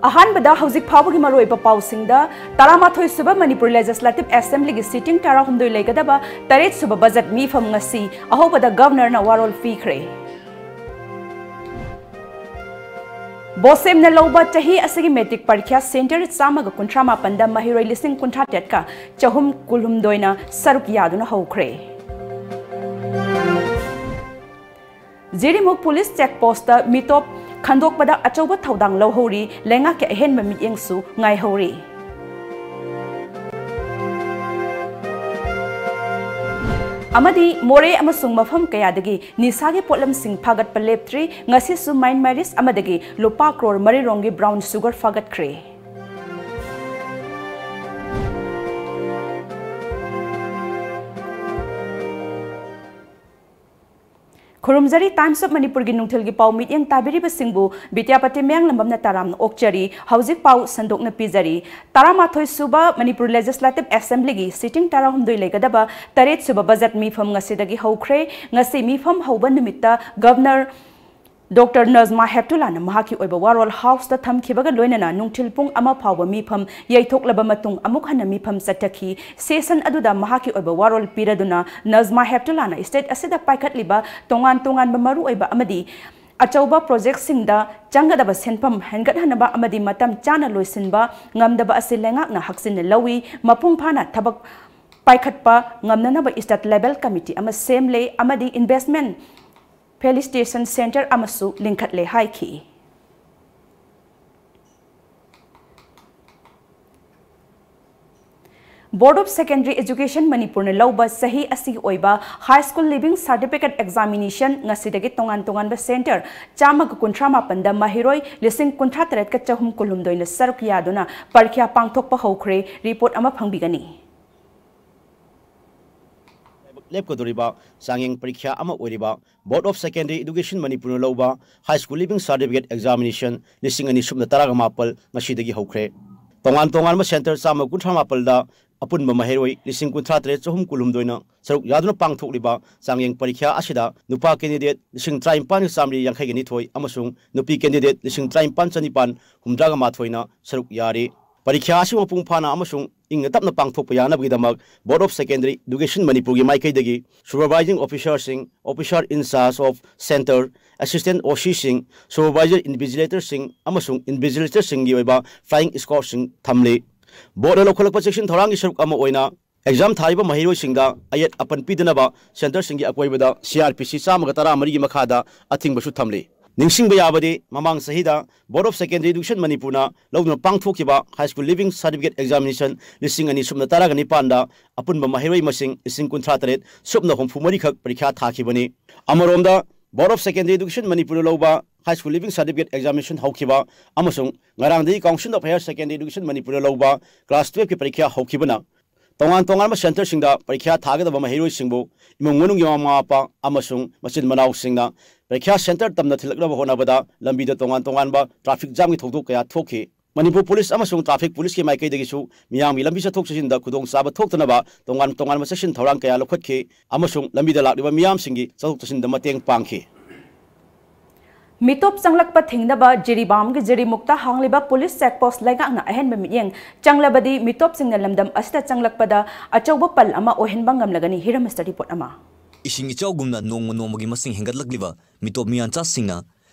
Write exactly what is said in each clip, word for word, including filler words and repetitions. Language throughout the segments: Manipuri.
ꯑꯍꯥꯟꯕꯗ ꯍꯧꯖꯤꯛ ꯐꯥꯎꯕꯒꯤ ꯃꯔꯨꯑꯣꯏꯕ ꯄꯥꯎꯁꯤꯡꯗ, ꯇꯔꯥꯃꯥꯊꯣꯏ ꯁꯨꯕ ꯃꯅꯤꯄꯨꯔ ꯂꯦꯖꯤꯁꯂꯦꯇꯤꯚ ꯑꯦꯁꯦꯝꯕ꯭ꯂꯤꯒꯤ ꯁꯤꯇꯤꯡ ꯇꯔꯥꯍꯨꯝꯗꯣꯏ ꯂꯩꯒꯗꯕ ꯇꯔꯦꯠ ꯁꯨꯕ ꯕꯖꯦꯠ ꯃꯤꯐꯝ ꯉꯁꯤ꯫ ꯑꯍꯧꯕꯗ ꯒꯚꯔꯅꯔꯅ ꯋꯥꯔꯣꯜ ꯄꯤꯈ꯭ꯔꯦ꯫ ꯕꯣꯁꯦꯝꯅ ꯂꯧꯕ ꯆꯍꯤ ꯑꯁꯤꯒꯤ ꯃꯦꯇ꯭ꯔꯤꯛ ꯄꯔꯤꯈ꯭ꯌꯥ ꯁꯦꯟꯇꯔ ꯆꯥꯝꯃꯒ ꯀꯨꯟꯊ꯭ꯔꯥ ꯃꯥꯄꯟꯗ ꯃꯍꯩꯔꯣꯏ ꯂꯤꯁꯤꯡ ꯀꯨꯟꯊ꯭ꯔꯥ ꯇꯔꯦꯠꯀ ꯆꯍꯨꯝ ꯀꯨꯟꯍꯨꯝꯗꯣꯏꯅ ꯁꯔꯨꯛ ꯌꯥꯗꯨꯅ ꯍꯧꯈ꯭ꯔꯦ꯫ ꯖꯤꯔꯤꯃꯨꯛ ꯄꯨꯂꯤꯁ ꯆꯦꯛ ꯄꯣꯁꯇ ꯃꯤꯇꯣꯞ ꯈꯟꯗꯣꯛꯄꯗ ꯑꯆꯧꯕ ꯊꯧꯗꯥꯡ ꯂꯧꯍꯧꯔꯤ ꯂꯩꯉꯥꯛꯀꯤ ꯑꯍꯦꯟꯕ ꯃꯤꯠꯌꯦꯡꯁꯨ ꯉꯥꯏꯍꯧꯔꯤ꯫ ꯑꯃꯗꯤ ꯃꯣꯔꯦ ꯑꯃꯁꯨꯡ ꯃꯐꯝ ꯀꯌꯥꯗꯒꯤ ꯅꯤꯁꯥꯒꯤ ꯄꯣꯠꯂꯝꯁꯤꯡ ꯐꯥꯒꯠꯄ ꯂꯦꯞꯇ꯭ꯔꯤ꯫ ꯉꯁꯤꯁꯨ ꯃꯥꯏꯟ ꯃꯥꯏꯔꯤꯁ ꯑꯃꯗꯒꯤ ꯂꯨꯄꯥ ꯀ꯭ꯔꯣꯔ ꯃꯔꯤ ꯔꯣꯝꯒꯤ ꯕ꯭ꯔꯥꯎꯟ ꯁꯨꯒꯔ ꯐꯥꯒꯠꯈ꯭ꯔꯦ꯫ ꯈꯨꯔꯨꯝꯖꯔꯤ꯫ Times of ꯃꯅꯤꯄꯨꯔꯒꯤ ꯅꯨꯡꯊꯤꯜꯒꯤ ꯄꯥꯎ ꯃꯤꯠꯌꯦꯡ ꯇꯥꯕꯤꯔꯤꯕꯁꯤꯡꯕꯨ ꯕꯤꯗ꯭ꯌꯥꯄꯇꯤ ꯃꯌꯥꯡꯂꯝꯕꯝꯅ ꯇꯔꯥꯝꯅ ꯑꯣꯛꯆꯔꯤ꯫ ꯍꯧꯖꯤꯛ ꯄꯥꯎ ꯁꯟꯗꯣꯛꯅ ꯄꯤꯖꯔꯤ꯫ ꯇꯔꯥꯃꯥꯊꯣꯏ ꯁꯨꯕ ꯃꯅꯤꯄꯨꯔ ꯂꯦꯖꯤꯁꯂꯦꯇꯤꯚ ꯑꯦꯁꯦꯝꯕ꯭ꯂꯤꯒꯤ ꯁꯤꯇꯤꯡ ꯇꯔꯥꯍꯨꯝꯗꯣꯏ ꯂꯩꯒꯗꯕ ꯇꯔꯦꯠ ꯁꯨꯕ ꯕꯖꯦꯠ ꯃꯤꯐꯝ ꯉꯁꯤꯗꯒꯤ ꯍꯧꯈ꯭ꯔꯦ꯫ ꯉꯁꯤ ꯃꯤꯐꯝ ꯍꯧꯕ ꯅꯨꯃꯤꯠꯇ ꯒꯚꯔꯅꯔ ꯗꯣꯛꯇꯔ ꯅꯖꯃꯥ ꯍꯦꯞꯇꯨꯂꯥꯅ ꯃꯍꯥꯛꯀꯤ ꯑꯣꯏꯕ ꯋꯥꯔꯣꯜ ꯍꯥꯎꯁꯇ ꯊꯝꯈꯤꯕꯒ ꯂꯣꯏꯅꯅ ꯅꯨꯡꯊꯤꯜ ꯄꯨꯡ ꯑꯃ ꯐꯥꯎꯕ ꯃꯤꯐꯝ ꯌꯩꯊꯣꯛꯂꯕ ꯃꯇꯨꯡ ꯑꯃꯨꯛ ꯍꯟꯅ ꯃꯤꯐꯝ ꯆꯠꯊꯈꯤ꯫ ꯁꯦꯁꯟ ꯑꯗꯨꯗ ꯃꯍꯥꯛꯀꯤ ꯑꯣꯏꯕ ꯋꯥꯔꯣꯜ ꯄꯤꯔꯗꯨꯅ ꯅꯖꯃꯥ ꯍꯦꯞꯇꯨꯂꯥꯅ ꯁ꯭ꯇꯦꯠ ꯑꯁꯤꯗ ꯄꯥꯏꯈꯠꯂꯤꯕ ꯇꯣꯉꯥꯟ ꯇꯣꯉꯥꯟꯕ ꯃꯔꯨꯑꯣꯏꯕ ꯑꯃꯗꯤ ꯑꯆꯧꯕ ꯄ꯭ꯔꯣꯖꯦꯛꯁꯤꯡꯗ ꯆꯪꯒꯗꯕ ꯁꯦꯟꯐꯝ ꯍꯦꯟꯒꯠꯍꯟꯅꯕ ꯑꯃꯗꯤ ꯃꯇꯝ ꯆꯥꯅ ꯂꯣꯏꯁꯤꯟꯕ ꯉꯝꯗꯕ ꯑꯁꯤ ꯂꯩꯉꯥꯛꯅ ꯍꯛꯆꯤꯟꯅ ꯂꯧꯏ꯫ ꯃꯄꯨꯡ ꯐꯥꯅ ꯊꯕꯛ ꯄꯥꯏꯈꯠꯄ ꯉꯝꯅꯅꯕ ꯁ꯭ꯇꯦꯠ ꯂꯦꯚꯦꯜ ꯀꯃꯤꯇꯤ ꯑꯃ ꯁꯦꯝꯂꯦ ꯑꯃꯗꯤ ꯏꯟꯚꯦꯁ꯭ꯇꯃꯦꯟꯠ ꯐꯦꯁꯤꯂꯤꯇꯦꯁꯟ ꯁꯦꯟꯇꯔ ꯑꯃꯁꯨ ꯂꯤꯡꯈꯠꯂꯦ ꯍꯥꯏꯈꯤ꯫ Board of Secondary Education ꯃꯅꯤꯄꯨꯔꯅ ꯂꯧꯕ ꯆꯍꯤ ꯑꯁꯤꯒꯤ ꯑꯣꯏꯕ High School Leaving Certificate Examination ꯉꯁꯤꯗꯒꯤ ꯇꯣꯉꯥꯟ ꯇꯣꯉꯥꯟꯕ ꯁꯦꯟꯇꯔ ꯆꯥꯝꯃꯒ ꯀꯨꯟꯊ꯭ꯔꯥ ꯃꯥꯄꯟꯗ ꯃꯍꯩꯔꯣꯏ ꯂꯤꯁꯤꯡ ꯀꯨꯟꯊ꯭ꯔꯥ ꯇꯔꯦꯠꯀ ꯆꯍꯨꯝ ꯀꯨꯟꯍꯨꯝꯗꯣꯏꯅ ꯁꯔꯨꯛ ꯌꯥꯗꯨꯅ ꯄꯔꯤꯈ꯭ꯌꯥ ꯄꯥꯡꯊꯣꯛꯄ ꯍꯧꯈ꯭ꯔꯦ꯫ ꯔꯤꯄꯣꯔꯠ ꯑꯃ ꯐꯪꯕꯤꯒꯅꯤ꯫ ꯂꯦꯞꯀꯗꯧꯔꯤꯕ ꯆꯥꯡꯌꯦꯡ ꯄꯔꯤꯈ꯭ꯌꯥ ꯑꯃ ꯑꯣꯏꯔꯤꯕ Board of Secondary Education ꯃꯅꯤꯄꯨꯔꯅ ꯂꯧꯕ High School Leaving Certificate Examination ꯂꯤꯁꯤꯡ ꯑꯅꯤ ꯁꯨꯞꯅ ꯇꯔꯥꯒ ꯃꯥꯄꯜ ꯉꯁꯤꯗꯒꯤ ꯍꯧꯈ꯭ꯔꯦ꯫ ꯇꯣꯉꯥꯟ ꯇꯣꯉꯥꯟꯕ ꯁꯦꯟꯇꯔ ꯆꯥꯝꯃ ꯀꯨꯟꯊ꯭ꯔꯥ ꯃꯥꯄꯜꯗ ꯑꯄꯨꯟꯕ ꯃꯍꯩꯔꯣꯏ ꯂꯤꯁꯤꯡ ꯀꯨꯟꯊ꯭ꯔꯥ ꯇꯔꯦꯠ ꯆꯍꯨꯝ ꯀꯨꯟꯍꯨꯝꯗꯣꯏꯅ ꯁꯔꯨꯛ ꯌꯥꯗꯨꯅ ꯄꯥꯡꯊꯣꯛꯂꯤꯕ ꯆꯥꯡꯌꯦꯡ ꯄꯔꯤꯈ꯭ꯌꯥ ꯑꯁꯤꯗ ꯅꯨꯄꯥ candidate ꯂꯤꯁꯤꯡ ꯇꯔꯥꯅꯤꯄꯥꯟꯒ ꯆꯥꯃꯔꯤ ꯌꯥꯡꯈꯩꯒ ꯅꯤꯊꯣꯏ ꯑꯃꯁꯨꯡ ꯅꯨꯄꯤ candidate ꯂꯤꯁꯤꯡ ꯇꯔꯥꯅꯤꯄꯥꯟ ꯆꯅꯤꯄꯥꯟ ꯍꯨꯝꯗ꯭ꯔꯥꯒ ꯃꯥꯊꯣꯏꯅ ꯁꯔꯨꯛ ꯌꯥꯔꯤ꯫ ꯄꯔꯤꯈ꯭ꯌꯥ ꯑꯁꯤ ꯃꯄꯨꯡ ꯐꯥꯅ ꯑꯃꯁꯨꯡ ꯏꯪꯅ ꯇꯞꯅ ꯄꯥꯡꯊꯣꯛꯄ ꯌꯥꯅꯕꯒꯤꯗꯃꯛ Board of Secondary Education ꯃꯅꯤꯄꯨꯔꯒꯤ ꯃꯥꯏꯀꯩꯗꯒꯤ Supervising Officerꯁꯤꯡ, Officer in Charge of Center, Assistant OCꯁꯤꯡ, Supervisor Invigilatorꯁꯤꯡ ꯑꯃꯁꯨꯡ Invigilatorꯁꯤꯡꯒꯤ ꯑꯣꯏꯕ Flying Squadꯁꯤꯡ ꯊꯝꯂꯤ꯫ Boardꯅ ꯂꯧꯈꯠꯂꯛꯄ ꯆꯦꯛꯁꯤꯟ ꯊꯧꯔꯥꯡꯒꯤ ꯁꯔꯨꯛ ꯑꯃ ꯑꯣꯏꯅ exam ꯊꯥꯔꯤꯕ ꯃꯍꯩꯔꯣꯏꯁꯤꯡꯗ ꯑꯌꯦꯠ ꯑꯄꯟ ꯄꯤꯗꯅꯕ centreꯁꯤꯡꯒꯤ ꯑꯀꯣꯏꯕꯗ CrPC ꯆꯥꯝꯃꯒ ꯇꯔꯥꯃꯔꯤꯒꯤ ꯃꯈꯥꯗ ꯑꯊꯤꯡꯕꯁꯨ ꯊꯝꯂꯤ꯫ ꯅꯤꯡꯁꯤꯡꯕ ꯌꯥꯕꯗꯤ, ꯃꯃꯥꯡ ꯆꯍꯤꯗ Board of Secondary Education ꯃꯅꯤꯄꯨꯔꯅ ꯂꯧꯗꯨꯅ ꯄꯥꯡꯊꯣꯛꯈꯤꯕ High School Leaving Certificate Examination ꯂꯤꯁꯤꯡ ꯑꯅꯤ ꯁꯨꯞꯅ ꯇꯔꯥꯒ ꯅꯤꯄꯥꯟꯗ ꯑꯄꯨꯟꯕ ꯃꯍꯩꯔꯣꯏ ꯃꯁꯤꯡ ꯂꯤꯁꯤꯡ ꯀꯨꯟꯊ꯭ꯔꯥ ꯇꯔꯦꯠ ꯁꯨꯞꯅ ꯍꯨꯝꯐꯨ ꯃꯔꯤꯈꯛ ꯄꯔꯤꯈ꯭ꯌꯥ ꯊꯥꯈꯤꯕꯅꯤ꯫ ꯑꯃꯔꯣꯝꯗ, Board of Secondary Education ꯃꯅꯤꯄꯨꯔꯗ ꯂꯧꯕ High School Leaving Certificate Examination ꯍꯧꯈꯤꯕ ꯑꯃꯁꯨꯡ ꯉꯔꯥꯡꯗꯒꯤ Council of Higher Secondary Education ꯃꯅꯤꯄꯨꯔꯗ ꯂꯧꯕ class twelveꯀꯤ ꯄꯔꯤꯈ꯭ꯌꯥ ꯍꯧꯈꯤꯕꯅ ꯇꯣꯉꯥꯟ ꯇꯣꯉꯥꯟꯕ centreꯁꯤꯡꯗ ꯄꯔꯤꯈ꯭ꯌꯥ ꯊꯥꯒꯗꯕ ꯃꯍꯩꯔꯣꯏꯁꯤꯡꯕꯨ ꯏꯃꯨꯡ ꯃꯅꯨꯡꯒꯤ ꯃꯃꯥ ꯃꯄꯥ ꯑꯃꯁꯨꯡ ꯃꯆꯤꯟ ꯃꯅꯥꯎꯁꯤꯡꯅ ꯄꯔꯤꯈ꯭ꯌꯥ center ꯇꯝꯅ ꯊꯤꯜꯂꯛꯅꯕ ꯍꯣꯠꯅꯕꯗ ꯂꯝꯕꯤꯗ ꯇꯣꯉꯥꯟ ꯇꯣꯉꯥꯟꯕ traffic jamꯒꯤ ꯊꯧꯗꯣꯛ ꯀꯌꯥ ꯊꯣꯛꯈꯤ꯫ ꯃꯅꯤꯄꯨꯔ ꯄꯨꯂꯤꯁ ꯑꯃꯁꯨꯡ traffic ꯄꯨꯂꯤꯁꯀꯤ ꯃꯥꯏꯀꯩꯗꯒꯤꯁꯨ ꯃꯤꯌꯥꯝꯒꯤ ꯂꯝꯕꯤ ꯆꯠꯊꯣꯛ ꯆꯠꯁꯤꯟꯗ ꯈꯨꯗꯣꯡꯆꯥꯕ ꯊꯣꯛꯇꯅꯕ ꯇꯣꯉꯥꯟ ꯇꯣꯉꯥꯟꯕ ꯆꯦꯛꯁꯤꯟ ꯊꯧꯔꯥꯡ ꯀꯌꯥ ꯂꯧꯈꯠꯈꯤ ꯑꯃꯁꯨꯡ ꯂꯝꯕꯤꯗ ꯂꯥꯛꯂꯤꯕ ꯃꯤꯌꯥꯝꯁꯤꯡꯒꯤ ꯆꯠꯊꯣꯛ ꯆꯠꯁꯤꯟꯗ ꯃꯇꯦꯡ ꯄꯥꯡꯈꯤ꯫ ꯃꯤꯇꯣꯞ ꯆꯪꯂꯛꯄ ꯊꯤꯡꯅꯕ ꯖꯤꯔꯤꯕꯥꯝꯒꯤ ꯖꯤꯔꯤꯃꯨꯛꯇ ꯍꯥꯡꯂꯤꯕ ꯄꯨꯂꯤꯁ check post ꯂꯩꯉꯥꯛꯅ ꯑꯍꯦꯟꯕ ꯃꯤꯠꯌꯦꯡ ꯆꯪꯂꯕꯗꯤ ꯃꯤꯇꯣꯞꯁꯤꯡꯅ ꯂꯝꯗꯝ ꯑꯁꯤꯗ ꯆꯪꯂꯛꯄꯗ ꯑꯆꯧꯕ ꯄꯜ ꯑꯃ ꯑꯣꯏꯍꯟꯕ ꯉꯝꯂꯒꯅꯤ꯫ ꯍꯤꯔꯝ ꯁ꯭ꯇꯗꯤ ꯔꯤꯄꯣꯔꯠ ꯑꯃ꯫ ꯏꯁꯤꯡ ꯏꯆꯥꯎꯒꯨꯝꯅ ꯅꯣꯡꯃ ꯅꯣꯡꯃꯒꯤ ꯃꯁꯤꯡ ꯍꯦꯟꯒꯠꯂꯛꯂꯤꯕ ꯃꯤꯇꯣꯞ ꯃꯤꯌꯥꯟꯆꯥꯁꯤꯡꯅ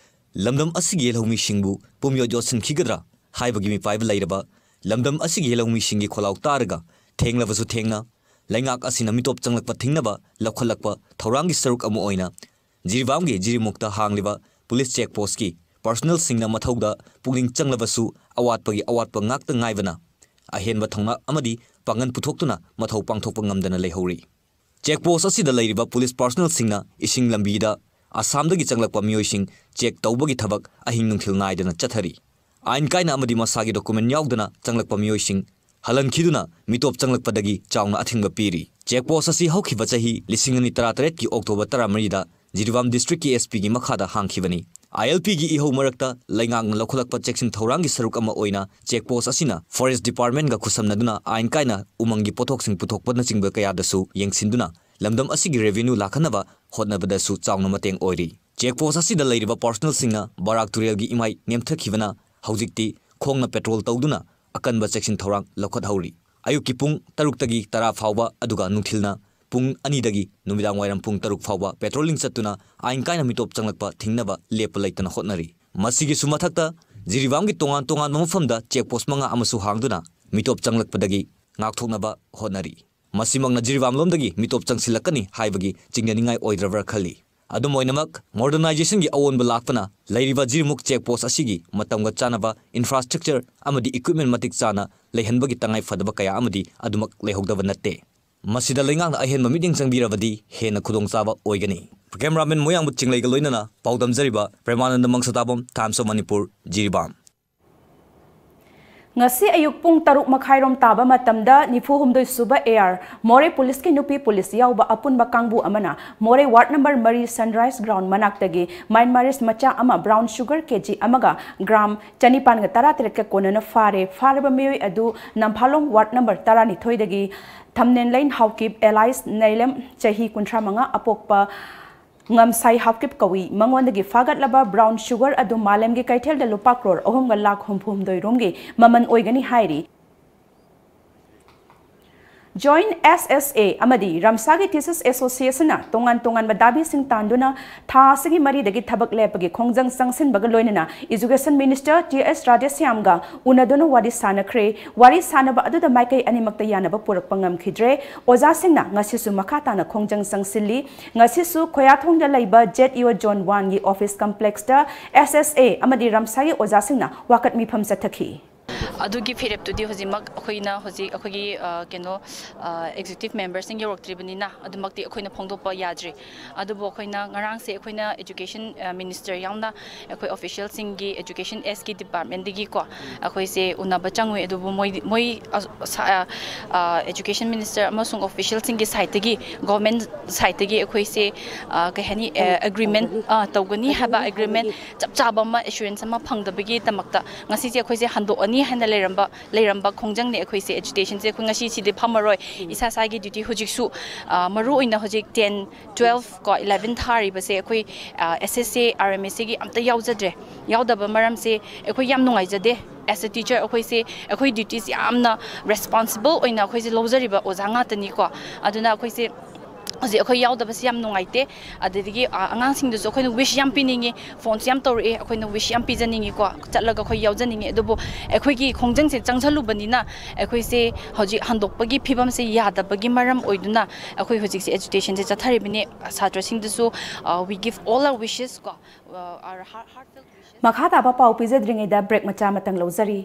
ꯂꯝꯗꯝ ꯑꯁꯤꯒꯤ ꯌꯦꯜꯍꯧꯃꯤꯁꯤꯡꯕꯨ ꯄꯨꯝꯌꯣꯠ ꯌꯣꯠꯁꯤꯟꯈꯤꯒꯗ꯭ꯔꯥ ꯍꯥꯏꯕꯒꯤ ꯃꯤꯄꯥꯏꯕ ꯂꯩꯔꯕ ꯂꯝꯗꯝ ꯑꯁꯤꯒꯤ ꯌꯦꯜꯍꯧꯃꯤꯁꯤꯡꯒꯤ ꯈꯣꯜꯂꯥꯎ ꯇꯥꯔꯒ ꯊꯦꯡꯂꯕꯁꯨ ꯊꯦꯡꯅ ꯂꯩꯉꯥꯛ ꯑꯁꯤꯅ ꯃꯤꯇꯣꯞ ꯆꯪꯂꯛꯄ ꯊꯤꯡꯅꯕ ꯂꯧꯈꯠꯂꯛꯄ ꯊꯧꯔꯥꯡꯒꯤ ꯁꯔꯨꯛ ꯑꯃ ꯑꯣꯏꯅ ꯖꯤꯔꯤꯕꯥꯝꯒꯤ ꯖꯤꯔꯤꯃꯨꯛꯇ ꯍꯥꯡꯂꯤꯕ ꯄꯨꯂꯤꯁ check postꯀꯤ personnelꯁꯤꯡꯅ ꯃꯊꯧꯗ ꯄꯨꯛꯅꯤꯡ ꯆꯪꯂꯕꯁꯨ ꯑꯋꯥꯠꯄꯒꯤ ꯑꯋꯥꯠꯄ ꯉꯥꯛꯇ ꯉꯥꯏꯕꯅ ꯑꯍꯦꯟꯕ ꯊꯧꯅꯥ ꯑꯃꯗꯤ ꯄꯥꯡꯒꯜ ꯄꯨꯊꯣꯛꯇꯨꯅ ꯃꯊꯧ ꯄꯥꯡꯊꯣꯛꯄ ꯉꯝꯗꯅ ꯂꯩꯍꯧꯔꯤ꯫ Check post ꯑꯁꯤꯗ ꯂꯩꯔꯤꯕ ꯄꯨꯂꯤꯁ personnelꯁꯤꯡꯅ ꯏꯁꯤꯡ ꯂꯝꯕꯤꯗ ꯑꯁꯥꯝꯗꯒꯤ ꯆꯪꯂꯛꯄ ꯃꯤꯑꯣꯏꯁꯤꯡ check ꯇꯧꯕꯒꯤ ꯊꯕꯛ ꯑꯍꯤꯡ ꯅꯨꯡꯊꯤꯜ ꯅꯥꯏꯗꯅ ꯆꯠꯊꯔꯤ꯫ ꯑꯥꯏꯟ ꯀꯥꯏꯅ ꯑꯃꯗꯤ ꯃꯁꯥꯒꯤ document ꯌꯥꯎꯗꯅ ꯆꯪꯂꯛꯄ ꯃꯤꯑꯣꯏꯁꯤꯡ ꯍꯜꯍꯟꯈꯤꯗꯨꯅ ꯃꯤꯇꯣꯞ ꯆꯪꯂꯛꯄꯗꯒꯤ ꯆꯥꯎꯅ ꯑꯊꯤꯡꯕ ꯄꯤꯔꯤ꯫ Check post ꯑꯁꯤ ꯍꯧꯈꯤꯕ ꯆꯍꯤ ꯂꯤꯁꯤꯡ ꯑꯅꯤ ꯇꯔꯥꯇꯔꯦꯠꯀꯤ October ꯇꯔꯥꯃꯔꯤꯗ ꯖꯤꯔꯤꯕꯥꯝ districtꯀꯤ SPꯒꯤ ꯃꯈꯥꯗ ꯍꯥꯡꯈꯤꯕꯅꯤ꯫ ILPꯒꯤ ꯏꯍꯧ ꯃꯔꯛꯇ ꯂꯩꯉꯥꯛꯅ ꯂꯧꯈꯠꯂꯛꯄ ꯆꯦꯛꯁꯤꯟ ꯊꯧꯔꯥꯡꯒꯤ ꯁꯔꯨꯛ ꯑꯃ ꯑꯣꯏꯅ check post ꯑꯁꯤꯅ forest departmentꯒ ꯈꯨꯠꯁꯝꯅꯗꯨꯅ ꯑꯥꯏꯟ ꯀꯥꯏꯅ ꯎꯃꯪꯒꯤ ꯄꯣꯠꯊꯣꯛꯁꯤꯡ ꯄꯨꯊꯣꯛꯄꯅꯆꯤꯡꯕ ꯀꯌꯥꯗꯁꯨ ꯌꯦꯡꯁꯤꯟꯗꯨꯅ ꯂꯝꯗꯝ ꯑꯁꯤꯒꯤ revenue ꯂꯥꯛꯍꯟꯅꯕ ꯍꯣꯠꯅꯕꯗꯁꯨ ꯆꯥꯎꯅ ꯃꯇꯦꯡ ꯑꯣꯏꯔꯤ꯫ Check post ꯑꯁꯤꯗ ꯂꯩꯔꯤꯕ personalꯁꯤꯡꯅ ꯕꯔꯥꯛ ꯇꯨꯔꯦꯜꯒꯤ ꯏꯃꯥꯏ ꯅꯦꯝꯊꯈꯤꯕꯅ ꯍꯧꯖꯤꯛꯇꯤ ꯈꯣꯡꯅ patrol ꯇꯧꯗꯨꯅ ꯑꯀꯟꯕ ꯆꯦꯛꯁꯤꯟ ꯊꯧꯔꯥꯡ ꯂꯧꯈꯠꯍꯧꯔꯤ꯫ ꯑꯌꯨꯛꯀꯤ ꯄꯨꯡ ꯇꯔꯨꯛꯇꯒꯤ ꯇꯔꯥ ꯐꯥꯎꯕ ꯑꯗꯨꯒ ꯅꯨꯡꯊꯤꯜꯅ ꯄꯨꯡ ꯑꯅꯤꯗꯒꯤ ꯅꯨꯃꯤꯗꯥꯡ ꯋꯥꯏꯔꯝ ꯄꯨꯡ ꯇꯔꯨꯛ ꯐꯥꯎꯕ patrolling ꯆꯠꯇꯨꯅ ꯑꯥꯏꯟ ꯀꯥꯏꯅ ꯃꯤꯇꯣꯞ ꯆꯪꯂꯛꯄ ꯊꯤꯡꯅꯕ ꯂꯦꯞꯄ ꯂꯩꯇꯅ ꯍꯣꯠꯅꯔꯤ꯫ ꯃꯁꯤꯒꯤꯁꯨ ꯃꯊꯛꯇ ꯖꯤꯔꯤꯕꯥꯝꯒꯤ ꯇꯣꯉꯥꯟ ꯇꯣꯉꯥꯟꯕ ꯃꯐꯝꯗ check post ꯃꯉꯥ ꯑꯃꯁꯨ ꯍꯥꯡꯗꯨꯅ ꯃꯤꯇꯣꯞ ꯆꯪꯂꯛꯄꯗꯒꯤ ꯉꯥꯛꯊꯣꯛꯅꯕ ꯍꯣꯠꯅꯔꯤ꯫ ꯃꯁꯤꯃꯛꯅ ꯖꯤꯔꯤꯕꯥꯝ ꯂꯣꯝꯗꯒꯤ ꯃꯤꯇꯣꯞ ꯆꯪꯁꯤꯜꯂꯛꯀꯅꯤ ꯍꯥꯏꯕꯒꯤ ꯆꯤꯡꯅꯅꯤꯡꯉꯥꯏ ꯑꯣꯏꯗ꯭ꯔꯕ꯭ꯔꯥ ꯈꯜꯂꯤ꯫ ꯑꯗꯨꯝ ꯑꯣꯏꯅꯃꯛ, modernizationꯒꯤ ꯑꯑꯣꯟꯕ ꯂꯥꯛꯄꯅ ꯂꯩꯔꯤꯕ ꯖꯤꯔꯤꯃꯨꯛ check post ꯑꯁꯤꯒꯤ ꯃꯇꯝꯒ ꯆꯥꯟꯅꯕ infrastructure ꯑꯃꯗꯤ equipment ꯃꯇꯤꯛ ꯆꯥꯅ ꯂꯩꯍꯟꯕꯒꯤ ꯇꯉꯥꯏ ꯐꯗꯕ ꯀꯌꯥ ꯑꯃꯗꯤ ꯑꯗꯨꯃꯛ ꯂꯩꯍꯧꯗꯕ ꯅꯠꯇꯦ꯫ ꯃꯁꯤꯗ ꯂꯩꯉꯥꯛꯅ ꯑꯍꯦꯟꯕ ꯃꯤꯠꯌꯦꯡ ꯆꯪꯕꯤꯔꯕꯗꯤ ꯍꯦꯟꯅ ꯈꯨꯗꯣꯡꯆꯥꯕ ꯑꯣꯏꯒꯅꯤ꯫ Cameraman ꯃꯣꯌꯥꯡꯕ ꯆꯤꯡꯂꯩꯒ ꯂꯣꯏꯅꯅ ꯄꯥꯎꯗꯝꯖꯔꯤꯕ ꯄ꯭ꯔꯦꯃꯥꯅꯟꯗ ꯃꯪꯁꯇꯥꯕꯝ, Times of Manipur, ꯖꯤꯔꯤꯕꯥꯝ꯫ ꯉꯁꯤ ꯑꯌꯨꯛ ꯄꯨꯡ ꯇꯔꯨꯛ ꯃꯈꯥꯏꯔꯣꯝ ꯇꯥꯕ ꯃꯇꯝꯗ ꯅꯤꯐꯨ ꯍꯨꯝꯗꯣꯏ ꯁꯨꯕ AR ꯃꯣꯔꯦ ꯄꯨꯂꯤꯁꯀꯤ ꯅꯨꯄꯤ ꯄꯨꯂꯤꯁ ꯌꯥꯎꯕ ꯑꯄꯨꯟꯕ ꯀꯥꯡꯕꯨ ꯑꯃꯅ ꯃꯣꯔꯦ ward number ꯃꯔꯤ Sunrise Ground ꯃꯅꯥꯛꯇꯒꯤ Myanmarese ꯃꯆꯥ ꯑꯃ brown sugar KG ꯑꯃꯒ gram ꯆꯅꯤꯄꯥꯟꯒ ꯇꯔꯥꯇꯔꯦꯠꯀ ꯀꯣꯟꯅꯅ ꯐꯥꯔꯦ꯫ ꯐꯥꯔꯕ ꯃꯤꯑꯣꯏ ꯑꯗꯨ Namphalong ward number ꯇꯔꯥꯅꯤꯊꯣꯏꯗꯒꯤ ꯊꯝꯅꯦꯟꯂꯩ Haokip alias ꯅꯩꯂꯦꯝ, ꯆꯍꯤ ꯀꯨꯟꯊ꯭ꯔꯥ ꯃꯉꯥ, ꯑꯄꯣꯛꯄ ꯉꯝꯁꯥꯏ ꯍꯥꯎꯀꯤꯞ ꯀꯧꯏ꯫ ꯃꯉꯣꯟꯗꯒꯤ ꯐꯥꯒꯠꯂꯕ brown sugar ꯑꯗꯨ ꯃꯥꯂꯦꯝꯒꯤ ꯀꯩꯊꯦꯜꯗ ꯂꯨꯄꯥ ꯀ꯭ꯔꯣꯔ ꯑꯍꯨꯝꯒ ꯂꯥꯈ ꯍꯨꯝꯐꯨ ꯍꯨꯝꯗꯣꯏ ꯔꯣꯝꯒꯤ ꯃꯃꯜ ꯑꯣꯏꯒꯅꯤ ꯍꯥꯏꯔꯤ꯫ Joint SSA ꯑꯃꯗꯤ ꯔꯝꯁꯥꯒꯤ Teachers Associationꯅ ꯇꯣꯉꯥꯟ ꯇꯣꯉꯥꯟꯕ ꯗꯥꯕꯤꯁꯤꯡ ꯇꯥꯟꯗꯨꯅ ꯊꯥ ꯑꯁꯤꯒꯤ ꯃꯔꯤꯗꯒꯤ ꯊꯕꯛ ꯂꯦꯞꯄꯒꯤ ꯈꯣꯡꯖꯪ ꯆꯪꯁꯤꯟꯕꯒ ꯂꯣꯏꯅꯅ Education Minister ꯇꯤ ꯑꯦꯁ ꯔꯥꯙꯦꯁ꯭ꯌꯥꯝꯒ ꯎꯅꯗꯨꯅ ꯋꯥꯔꯤ ꯁꯥꯅꯈ꯭ꯔꯦ꯫ ꯋꯥꯔꯤ ꯁꯥꯅꯕ ꯑꯗꯨꯗ ꯃꯥꯏꯀꯩ ꯑꯅꯤꯃꯛꯇ ꯌꯥꯅꯕ ꯄꯨꯔꯛꯄ ꯉꯝꯈꯤꯗ꯭ꯔꯦ꯫ ꯑꯣꯖꯥꯁꯤꯡꯅ ꯉꯁꯤꯁꯨ ꯃꯈꯥ ꯇꯥꯅ ꯈꯣꯡꯖꯪ ꯆꯪꯁꯤꯜꯂꯤ꯫ ꯉꯁꯤꯁꯨ ꯈꯣꯌꯥꯊꯣꯡꯗ ꯂꯩꯕ ZEO Zone Oneꯒꯤ office complexꯇ SSA ꯑꯃꯗꯤ ꯔꯝꯁꯥꯒꯤ ꯑꯣꯖꯥꯁꯤꯡꯅ ꯋꯥꯀꯠ ꯃꯤꯐꯝ ꯆꯠꯊꯈꯤ꯫ ꯑꯗꯨꯒꯤ ꯐꯤꯔꯦꯞꯇꯨꯗꯤ ꯍꯧꯖꯤꯛꯃꯛ ꯑꯩꯈꯣꯏꯅ ꯍꯧꯖꯤꯛ ꯑꯩꯈꯣꯏꯒꯤ ꯑ, ꯀꯩꯅꯣ ꯑꯦꯛꯖꯤꯀ꯭ꯌꯨꯇꯤꯚ ꯃꯦꯝꯕꯔꯁꯤꯡ ꯌꯧꯔꯛꯇ꯭ꯔꯤꯕꯅꯤꯅ ꯑꯗꯨꯃꯛꯇꯤ ꯑꯩꯈꯣꯏꯅ ꯐꯣꯡꯗꯣꯛꯄ ꯌꯥꯗ꯭ꯔꯤ꯫ ꯑꯗꯨꯕꯨ ꯑꯩꯈꯣꯏꯅ ꯉꯔꯥꯡꯁꯦ ꯑꯩꯈꯣꯏꯅ ꯑꯦꯖꯨꯀꯦꯁꯟ ꯃꯤꯅꯤꯁꯇꯔ ꯌꯥꯎꯅ ꯑꯩꯈꯣꯏ ꯑꯣꯐꯤꯁꯤꯌꯦꯜꯁꯤꯡꯒꯤ ꯑꯦꯖꯨꯀꯦꯁꯟ ꯑꯦꯁꯀꯤ ꯗꯤꯄꯥꯔꯠꯃꯦꯟꯗꯒꯤꯀꯣ ꯑꯩꯈꯣꯏꯁꯦ ꯎꯅꯕ ꯆꯪꯉꯨꯏ꯫ ꯑꯗꯨꯕꯨ ꯃꯣꯏ ꯃꯣꯏ ꯑ, ꯁ- ꯑ, ꯑ, ꯑꯦꯖꯨꯀꯦꯁꯟ ꯃꯤꯅꯤꯁꯇꯔ ꯑꯃꯁꯨꯡ ꯑꯣꯐꯤꯁꯤꯌꯦꯜꯁꯤꯡꯒꯤ ꯁꯥꯏꯠꯇꯒꯤ, ꯒꯣꯔꯃꯦꯟ ꯁꯥꯏꯠꯇꯒꯤ ꯑꯩꯈꯣꯏꯁꯦ ꯑ, ꯀꯩ ꯍꯥꯏꯅꯤ, ꯑꯦꯒ꯭ꯔꯤꯃꯦꯟ ꯇꯧꯒꯅꯤ ꯍꯥꯏꯕ ꯑꯦꯒ꯭ꯔꯤꯃꯦꯟ ꯆꯞ ꯆꯥꯕ ꯑꯃ ꯑꯦꯁꯨꯔꯦꯟꯁ ꯑꯃ ꯐꯪꯗꯕꯒꯤꯗꯃꯛꯇ ꯉꯁꯤꯁꯦ ꯑꯩꯈꯣꯏꯁꯦ ꯍꯟꯗꯣꯛꯑꯅꯤ ꯍꯥꯏꯅ ꯂꯩꯔꯝꯕ ꯂꯩꯔꯝꯕ ꯈꯣꯡꯖꯪꯅꯦ꯫ ꯑꯩꯈꯣꯏꯁꯦ ꯑꯦꯖꯤꯇꯦꯁꯟꯁꯦ ꯑꯩꯈꯣꯏ ꯉꯁꯤ ꯁꯤꯗꯤ ꯐꯝꯃꯔꯣꯏ꯫ ꯏꯁꯥ ꯏꯁꯥꯒꯤ ꯗ꯭ꯌꯨꯇꯤ ꯍꯧꯖꯤꯛꯁꯨ ꯑ, ꯃꯔꯨ ꯑꯣꯏꯅ ꯍꯧꯖꯤꯛ ꯇꯦꯟ, ꯇꯨꯋꯦꯜꯐ ꯀꯣ ꯏꯂꯦꯚꯦꯟ ꯊꯥꯔꯤꯕꯁꯦ ꯑꯩꯈꯣꯏ ꯑꯦꯁ ꯑꯦꯁ ꯑꯦ ꯑꯥꯔ ꯑꯦꯝ ꯑꯦꯁ ꯑꯦꯒꯤ ꯑꯝꯇ ꯌꯥꯎꯖꯗ꯭ꯔꯦ꯫ ꯌꯥꯎꯗꯕ ꯃꯔꯝꯁꯦ ꯑꯩꯈꯣꯏ ꯌꯥꯝ ꯅꯨꯡꯉꯥꯏꯖꯗꯦ꯫ ꯑꯦꯁ ꯑꯦ ꯇꯤꯆꯔ ꯑꯩꯈꯣꯏꯁꯦ ꯑꯩꯈꯣꯏ ꯗ꯭ꯌꯨꯇꯤꯁꯦ ꯌꯥꯝꯅ ꯔꯦꯁꯄꯣꯟꯁꯤꯕꯜ ꯑꯣꯏꯅ ꯑꯩꯈꯣꯏꯁꯦ ꯂꯧꯖꯔꯤꯕ ꯑꯣꯖꯥ ꯉꯥꯛꯇꯅꯤꯀꯣ꯫ ꯑꯗꯨꯅ ꯑꯩꯈꯣꯏꯁꯦ ꯍꯧꯖꯤꯛ ꯑꯩꯈꯣꯏ ꯌꯥꯎꯗꯕꯁꯦ ꯌꯥꯝ ꯅꯨꯡꯉꯥꯏꯇꯦ꯫ ꯑꯗꯨꯗꯒꯤ ꯑ, ꯑꯉꯥꯡꯁꯤꯡꯗꯁꯨ ꯑꯩꯈꯣꯏꯅ ꯋꯤꯁ ꯌꯥꯝ ꯄꯤꯅꯤꯡꯉꯤ꯫ ꯐꯣꯟꯁꯨ ꯌꯥꯝ ꯇꯧꯔꯛꯑꯦ꯫ ꯑꯩꯈꯣꯏꯅ ꯋꯤꯁ ꯌꯥꯝ ꯄꯤꯖꯅꯤꯡꯉꯤꯀꯣ, ꯆꯠꯂꯒ ꯑꯩꯈꯣꯏ ꯌꯥꯎꯖꯅꯤꯡꯉꯤ꯫ ꯑꯗꯨꯕꯨ ꯑꯩꯈꯣꯏꯒꯤ ꯈꯣꯡꯖꯪꯁꯦ ꯆꯪꯁꯜꯂꯨꯕꯅꯤꯅ ꯑꯩꯈꯣꯏꯁꯦ ꯍꯧꯖꯤꯛ ꯍꯟꯗꯣꯛꯄꯒꯤ ꯐꯤꯕꯝꯁꯦ ꯌꯥꯗꯕꯒꯤ ꯃꯔꯝ ꯑꯣꯏꯗꯨꯅ ꯑꯩꯈꯣꯏ ꯍꯧꯖꯤꯛꯁꯦ ꯑꯦꯖꯤꯇꯦꯁꯟꯁꯦ ꯆꯠꯊꯔꯤꯕꯅꯤ꯫ ꯁꯥꯇ꯭ꯔꯁꯤꯡꯗꯁꯨ we give all our wishes ꯀꯣ, our heartfelt wishes꯫ ꯃꯈꯥ ꯇꯥꯕ ꯄꯥꯎ ꯄꯤꯖꯗ꯭ꯔꯤꯉꯩꯗ ꯕ꯭ꯔꯦꯛ ꯃꯆꯥ ꯑꯃꯇꯪ ꯂꯧꯖꯔꯤ꯫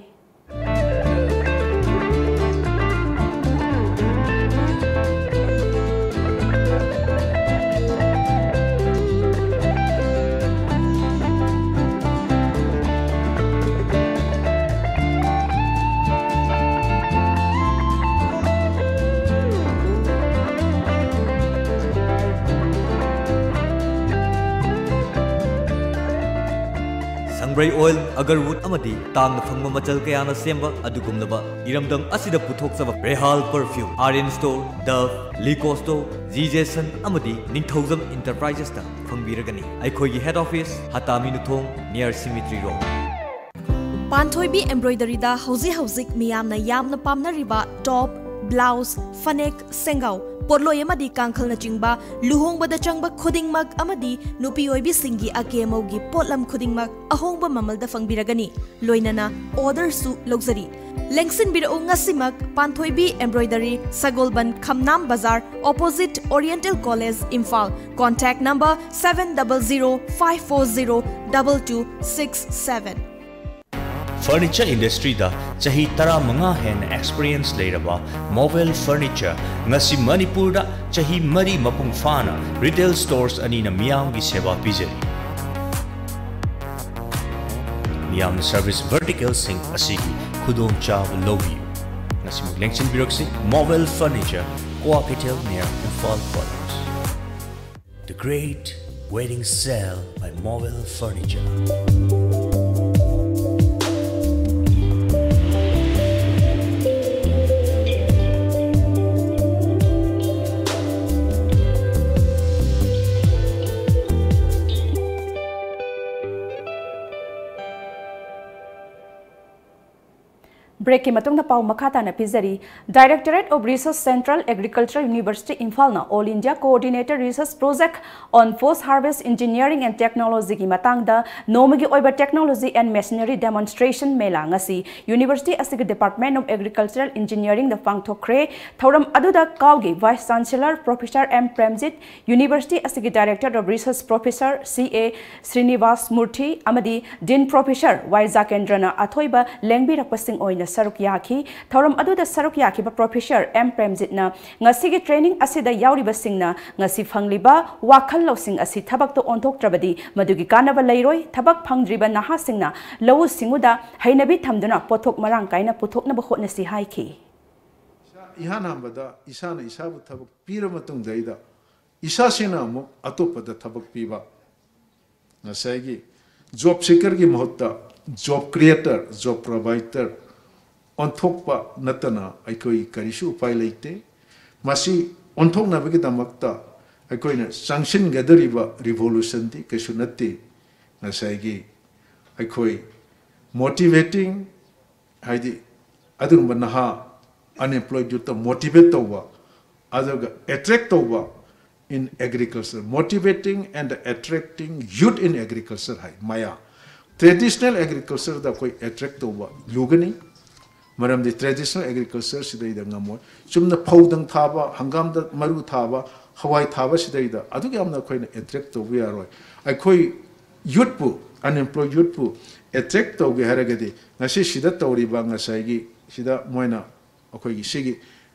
ꯁꯪꯕ꯭ꯔꯩ ꯑꯣꯏꯜ, ꯑꯒꯔꯋꯨꯗ ꯑꯃꯗꯤ ꯇꯥꯡꯅ ꯐꯪꯕ ꯃꯆꯜ ꯀꯌꯥꯅ ꯁꯦꯝꯕ ꯑꯗꯨꯒꯨꯝꯂꯕ ꯏꯔꯝꯗꯝ ꯑꯁꯤꯗ ꯄꯨꯊꯣꯛꯆꯕ Rehal perfume, Aryan store, Dove, Lacoste, ꯖꯤ ꯖꯦꯁꯟ ꯑꯃꯗꯤ ꯅꯤꯡꯊꯧꯖꯝ ꯏꯟꯇꯔꯄ꯭ꯔꯥꯏꯖꯦꯁꯇ ꯐꯪꯕꯤꯔꯒꯅꯤ꯫ ꯑꯩꯈꯣꯏꯒꯤ ꯍꯦꯗ ꯑꯣꯐꯤꯁ ꯍꯇꯥꯃꯤ ꯅꯨꯊꯣꯡ near Cemetery Road꯫ ꯄꯥꯟꯊꯣꯏꯕꯤ ꯑꯦꯝꯕ꯭ꯔꯣꯏꯗꯔꯤꯗ ꯍꯧꯖꯤꯛ ꯍꯧꯖꯤꯛ ꯃꯤꯌꯥꯝꯅ ꯌꯥꯝꯅ ꯄꯥꯝꯅꯔꯤꯕ ꯇꯣꯞ, ꯕ꯭ꯂꯥꯎꯁ, ꯐꯅꯦꯛ, ꯁꯦꯡꯒꯥꯎ, ꯄꯣꯠꯂꯣꯏ ꯑꯃꯗꯤ ꯀꯥꯡꯈꯜꯅꯆꯤꯡꯕ ꯂꯨꯍꯣꯡꯕꯗ ꯆꯪꯕ ꯈꯨꯗꯤꯡꯃꯛ ꯑꯃꯗꯤ ꯅꯨꯄꯤ ꯑꯣꯏꯕꯤꯁꯤꯡꯒꯤ ꯑꯀꯦ ꯑꯃꯧꯒꯤ ꯄꯣꯠꯂꯝ ꯈꯨꯗꯤꯡꯃꯛ ꯑꯍꯣꯡꯕ ꯃꯃꯜꯗ ꯐꯪꯕꯤꯔꯒꯅꯤ꯫ ꯂꯣꯏꯅꯅ ꯑꯣꯔꯗꯔꯁꯨ ꯂꯧꯖꯔꯤ꯫ ꯂꯦꯡꯁꯤꯟꯕꯤꯔꯛꯎ ꯉꯁꯤꯃꯛ ꯄꯥꯟꯊꯣꯏꯕꯤ ꯑꯦꯝꯕ꯭ꯔꯣꯏꯗꯔꯤ, ꯁꯒꯣꯜꯕꯟ, ꯈꯝꯅꯥꯝ ꯕꯖꯥꯔ, opposite Oriental College, Imphal. Contact number seven double zero five four zero double two six seven꯫ Furniture industryꯗ ꯆꯍꯤ ꯇꯔꯥꯃꯉꯥ ꯍꯦꯟꯅ experience ꯂꯩꯔꯕ Mobile Furniture ꯉꯁꯤ ꯃꯅꯤꯄꯨꯔꯗ ꯆꯍꯤ ꯃꯔꯤ ꯃꯄꯨꯡ ꯐꯥꯅ retail stores ꯑꯅꯤꯅ ꯃꯤꯌꯥꯝꯒꯤ ꯁꯦꯕꯥ ꯄꯤꯖꯔꯤ꯫ ꯃꯤꯌꯥꯝꯅ service verticalꯁꯤꯡ ꯑꯁꯤꯒꯤ ꯈꯨꯗꯣꯡꯆꯥꯕ ꯂꯧꯕꯤꯌꯨ꯫ ꯉꯁꯤꯃꯛ ꯂꯦꯡꯁꯤꯟꯕꯤꯔꯛꯁꯤ Mobile Furniture, Kua Keitel near Imphal College. The Great Wedding Sale by Mobile Furniture. Breakꯀꯤ ꯃꯇꯨꯡꯗ ꯄꯥꯎ ꯃꯈꯥ ꯇꯥꯅ ꯄꯤꯖꯔꯤ꯫ Directorate of Research, Central Agricultural University, ꯏꯝꯐꯥꯜꯅ All India Coordinated Research Project on Post Harvest Engineering and Technologyꯒꯤ ꯃꯇꯥꯡꯗ ꯅꯣꯡꯃꯒꯤ ꯑꯣꯏꯕ Technology and Machinery Demonstration ꯃꯦꯂꯥ ꯉꯁꯤ University ꯑꯁꯤꯒꯤ Department of Agricultural Engineeringꯗ ꯄꯥꯡꯊꯣꯛꯈ꯭ꯔꯦ꯫ ꯊꯧꯔꯝ ꯑꯗꯨꯗ ꯀꯥꯎꯒꯤ Vice Chancellor Professor M Premjit, University ꯑꯁꯤꯒꯤ Director of Research Professor ꯁꯤ ꯑꯦ ꯁ꯭ꯔꯤꯅꯤꯕꯥꯁ ꯃꯨꯔꯊꯤ ꯑꯃꯗꯤ Dean Professor ꯋꯥꯏ ꯖꯥꯀꯦꯟꯗ꯭ꯔꯅ ꯑꯊꯣꯏꯕ ꯂꯦꯡꯕꯤꯔꯛꯄꯁꯤꯡ ꯑꯣꯏꯅ ꯁꯔꯨꯛ ꯌꯥꯈꯤ꯫ ꯊꯧꯔꯝ ꯑꯗꯨꯗ ꯁꯔꯨꯛ ꯌꯥꯈꯤꯕ Professor ꯑꯦꯝ ꯄ꯭ꯔꯦꯝꯖꯤꯠꯅ ꯉꯁꯤꯒꯤ training ꯑꯁꯤꯗ ꯌꯥꯎꯔꯤꯕꯁꯤꯡꯅ ꯉꯁꯤ ꯐꯪꯂꯤꯕ ꯋꯥꯈꯜ ꯂꯧꯁꯤꯡ ꯑꯁꯤ ꯊꯕꯛꯇ ꯑꯣꯟꯊꯣꯛꯇ꯭ꯔꯕꯗꯤ ꯃꯗꯨꯒꯤ ꯀꯥꯟꯅꯕ ꯂꯩꯔꯣꯏ꯫ ꯊꯕꯛ ꯐꯪꯗ꯭ꯔꯤꯕ ꯅꯍꯥꯁꯤꯡꯅ ꯂꯧꯎ ꯁꯤꯡꯎꯗ ꯍꯩꯅꯕꯤ ꯊꯝꯗꯨꯅ ꯄꯣꯠꯊꯣꯛ ꯃꯔꯥꯡ ꯀꯥꯏꯅ ꯄꯨꯊꯣꯛꯅꯕ ꯍꯣꯠꯅꯁꯤ ꯍꯥꯏꯈꯤ꯫ ꯏꯍꯥꯟ ꯍꯥꯟꯕꯗ ꯏꯁꯥꯅ ꯏꯁꯥꯕꯨ ꯊꯕꯛ ꯄꯤꯔ ꯃꯇꯨꯡꯗꯩꯗ ꯏꯁꯥꯁꯤꯅ ꯑꯃꯨꯛ ꯑꯇꯣꯞꯄꯗ ꯊꯕꯛ ꯄꯤꯕ, ꯉꯁꯥꯏꯒꯤ job seekerꯒꯤ ꯃꯍꯨꯠꯇ job creator, job provider ꯑꯣꯟꯊꯣꯛꯄ ꯅꯠꯇꯅ ꯑꯩꯈꯣꯏ ꯀꯔꯤꯁꯨ ꯎꯄꯥꯏ ꯂꯩꯇꯦ꯫ ꯃꯁꯤ ꯑꯣꯟꯊꯣꯛꯅꯕꯒꯤꯗꯃꯛꯇ ꯑꯩꯈꯣꯏꯅ ꯆꯪꯁꯤꯟꯒꯗꯧꯔꯤꯕ revolutionꯗꯤ ꯀꯩꯁꯨ ꯅꯠꯇꯦ꯫ ꯉꯁꯥꯏꯒꯤ ꯑꯩꯈꯣꯏ motivating, ꯍꯥꯏꯗꯤ ꯑꯗꯨꯒꯨꯝꯕ ꯅꯍꯥ unemployed youthꯇ motivate ꯇꯧꯕ, ꯑꯗꯨꯒ attract ꯇꯧꯕ in agriculture, motivating and attracting youth in agriculture ꯍꯥꯏ ꯃꯌꯥ꯫ Traditional agricultureꯗ ꯑꯩꯈꯣꯏ attract ꯇꯧꯕ ꯂꯨꯒꯅꯤ, ꯃꯔꯝꯗꯤ traditional agriculture ꯁꯤꯗꯩꯗ ꯉꯝꯃꯣꯏ꯫ ꯆꯨꯝꯅ ꯐꯧꯗꯪ ꯊꯥꯕ, ꯍꯪꯒꯥꯝꯗ ꯃꯔꯨ ꯊꯥꯕ, ꯍꯋꯥꯏ ꯊꯥꯕ ꯁꯤꯗꯩꯗ ꯑꯗꯨꯛ ꯌꯥꯝꯅ ꯑꯩꯈꯣꯏꯅ attract ꯇꯧꯕ ꯌꯥꯔꯣꯏ꯫ ꯑꯩꯈꯣꯏ youthꯄꯨ, unemployed youthꯄꯨ ꯑꯦꯇ꯭ꯔꯦꯛ ꯇꯧꯒꯦ ꯍꯥꯏꯔꯒꯗꯤ ꯉꯁꯤ ꯁꯤꯗ ꯇꯧꯔꯤꯕ, ꯉꯁꯥꯏꯒꯤ ꯁꯤꯗ ꯃꯣꯏꯅ ꯑꯩꯈꯣꯏꯒꯤ ꯁꯤꯒꯤ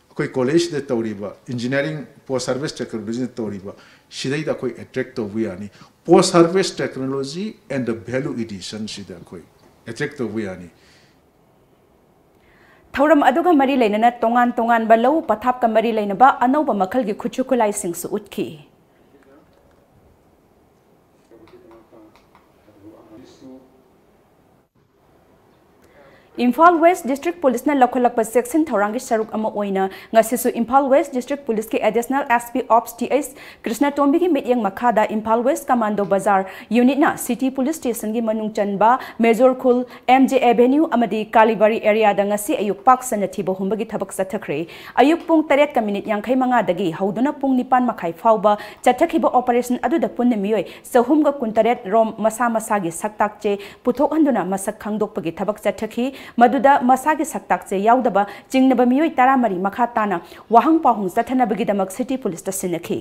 ꯑꯩꯈꯣꯏ ꯀꯣꯂꯦꯖꯁꯤꯗ ꯇꯧꯔꯤꯕ engineering post harvest technologyꯅ ꯇꯧꯔꯤꯕ, ꯁꯤꯗꯩꯗ ꯑꯩꯈꯣꯏ ꯑꯦꯇ꯭ꯔꯦꯛ ꯇꯧꯕ ꯌꯥꯅꯤ꯫ Post harvest technology and the value additionꯁꯤꯗ ꯑꯩꯈꯣꯏ ꯑꯦꯇ꯭ꯔꯦꯛ ꯇꯧꯕ ꯌꯥꯅꯤ꯫ ꯊꯧꯔꯝ ꯑꯗꯨꯒ ꯃꯔꯤ ꯂꯩꯅꯅ ꯇꯣꯉꯥꯟ ꯇꯣꯉꯥꯟꯕ ꯂꯧꯎ ꯄꯊꯥꯞꯀ ꯃꯔꯤ ꯂꯩꯅꯕ ꯑꯅꯧꯕ ꯃꯈꯜꯒꯤ ꯈꯨꯠꯁꯨ ꯈꯨꯠꯂꯥꯏꯁꯤꯡꯁꯨ ꯎꯠꯈꯤ꯫ ꯏꯝꯐꯥꯜ ꯋꯦꯁ ꯗꯤꯁꯇ꯭ꯔꯤꯛ ꯄꯨꯂꯤꯁꯅ ꯂꯧꯈꯠꯂꯛꯄ ꯆꯦꯛꯁꯤꯟ ꯊꯧꯔꯥꯡꯒꯤ ꯁꯔꯨꯛ ꯑꯃ ꯑꯣꯏꯅ ꯉꯁꯤꯁꯨ ꯏꯝꯐꯥꯜ ꯋꯦꯁ ꯗꯤꯁꯇ꯭ꯔꯤꯛ ꯄꯨꯂꯤꯁꯀꯤ additional S P ops T H ꯀ꯭ꯔꯤꯁꯅꯇꯣꯝꯕꯤꯒꯤ ꯃꯤꯠꯌꯦꯡ ꯃꯈꯥꯗ ꯏꯝꯐꯥꯜ ꯋꯦꯁ ꯀꯃꯥꯟꯗꯣ ꯕꯖꯥꯔ ꯌꯨꯅꯤꯠꯅ ꯁꯤꯇꯤ ꯄꯨꯂꯤꯁ ꯁ꯭ꯇꯦꯁꯟꯒꯤ ꯃꯅꯨꯡ ꯆꯟꯕ ꯃꯦꯖꯣꯔ ꯈꯨꯜ, ꯑꯦꯝ ꯖꯦ ꯑꯦꯚꯦꯅ꯭ꯌꯨ ꯑꯃꯗꯤ ꯀꯥꯂꯤꯕꯥꯔꯤ ꯑꯦꯔꯤꯌꯥꯗ ꯉꯁꯤ ꯑꯌꯨꯛ ꯄꯥꯛ ꯁꯟꯅ ꯊꯤꯕ ꯍꯨꯝꯕꯒꯤ ꯊꯕꯛ ꯆꯠꯊꯈ꯭ꯔꯦ꯫ ꯑꯌꯨꯛ ꯄꯨꯡ ꯇꯔꯦꯠꯀ ꯃꯤꯅꯤꯠ ꯌꯥꯡꯈꯩ ꯃꯉꯥꯗꯒꯤ ꯍꯧꯗꯨꯅ ꯄꯨꯡ ꯅꯤꯄꯥꯟ ꯃꯈꯥꯏ ꯐꯥꯎꯕ ꯆꯠꯊꯈꯤꯕ ꯑꯣꯄꯔꯦꯁꯟ ꯑꯗꯨꯗ ꯄꯨꯟꯅ ꯃꯤꯑꯣꯏ ꯆꯍꯨꯝꯒ ꯀꯨꯟꯇꯔꯦꯠ ꯔꯣꯝ ꯃꯁꯥ ꯃꯁꯥꯒꯤ ꯁꯛꯇꯥꯛ ꯆꯦ ꯄꯨꯊꯣꯛꯍꯟꯗꯨꯅ ꯃꯁꯛ ꯈꯪꯗꯣꯛꯄꯒꯤ ꯊꯕꯛ ꯆꯠꯊꯈꯤ꯫ ꯃꯗꯨꯗ ꯃꯁꯥꯒꯤ ꯁꯛꯇꯥꯛ ꯆꯦ ꯌꯥꯎꯗꯕ ꯆꯤꯡꯅꯕ ꯃꯤꯑꯣꯏ ꯇꯔꯥꯃꯔꯤ ꯃꯈꯥ ꯇꯥꯅ ꯋꯥꯍꯪ ꯄꯥꯎꯍꯪ ꯆꯠꯊꯅꯕꯒꯤꯗꯃꯛ ꯁꯤꯇꯤ ꯄꯨꯂꯤꯁꯇ ꯁꯤꯟꯅꯈꯤ꯫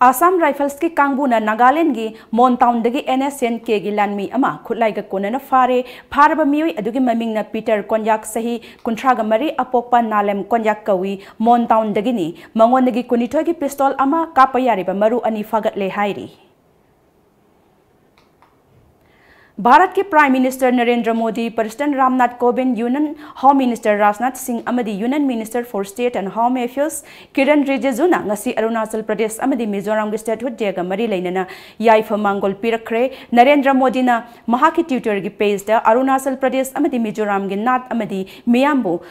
ꯑꯁꯥꯝ ꯔꯥꯏꯐꯜꯁꯀꯤ ꯀꯥꯡꯕꯨꯅ ꯅꯥꯒꯥꯂꯦꯟꯒꯤ ꯃꯣꯟ ꯇꯥꯎꯟꯗꯒꯤ ꯑꯦꯟ ꯑꯦꯁ ꯑꯦꯟ ꯀꯦꯒꯤ ꯂꯥꯟꯃꯤ ꯑꯃ ꯈꯨꯠꯂꯥꯏꯒ ꯀꯣꯟꯅꯅ ꯐꯥꯔꯦ꯫ ꯐꯥꯔꯕ ꯃꯤꯑꯣꯏ ꯑꯗꯨꯒꯤ ꯃꯃꯤꯡꯅ ꯄꯤꯇꯔ ꯀꯣꯟꯌꯥꯛ, ꯆꯍꯤ ꯀꯨꯟꯊ꯭ꯔꯥꯒ ꯃꯔꯤ, ꯑꯄꯣꯛꯄ ꯅꯥꯂꯦꯝ ꯀꯣꯟꯌꯥꯛ ꯀꯧꯏ꯫ ꯃꯣꯟ ꯇꯥꯎꯟꯗꯒꯤꯅꯤ꯫ ꯃꯉꯣꯟꯗꯒꯤ ꯀꯨꯟꯅꯤꯊꯣꯏꯒꯤ ꯄꯤꯁꯇꯣꯜ ꯑꯃ, ꯀꯥꯞꯄ ꯌꯥꯔꯤꯕ ꯃꯔꯨ ꯑꯅꯤ ꯐꯥꯒꯠꯂꯦ ꯍꯥꯏꯔꯤ꯫ ꯚꯥꯔꯠꯀꯤ prime minister Narendra Modi, president Ramnath Kovind, union home minister Rajnath Singh ꯑꯃꯗꯤ union minister for state and home affairs Kiren ꯔꯤꯖꯤꯖꯨꯅ ꯉꯁꯤ ꯑꯔꯨꯅꯥꯆꯜ ꯄ꯭ꯔꯗꯦꯁ ꯑꯃꯗꯤ ꯃꯤꯖꯣꯔꯥꯝꯒꯤ ꯁ꯭ꯇꯦꯠꯍꯨꯗ ꯗꯦꯒ ꯃꯔꯤ ꯂꯩꯅꯅ ꯌꯥꯏꯐ ꯃꯥꯡꯒꯣꯜ ꯄꯤꯔꯛꯈ꯭ꯔꯦ꯫ ꯅꯔꯦꯟꯗ꯭ꯔ ꯃꯣꯗꯤꯅ ꯃꯍꯥꯛꯀꯤ ꯇ꯭ꯋꯤꯇꯔꯒꯤ ꯄꯦꯖꯇ ꯑꯔꯨꯅꯥꯆꯜ ꯄ꯭ꯔꯗꯦꯁ ꯑꯃꯗꯤ ꯃꯤꯖꯣꯔꯥꯝꯒꯤ ꯅꯥꯠ ꯑꯃꯗꯤ ꯃꯤꯌꯥꯝꯕꯨ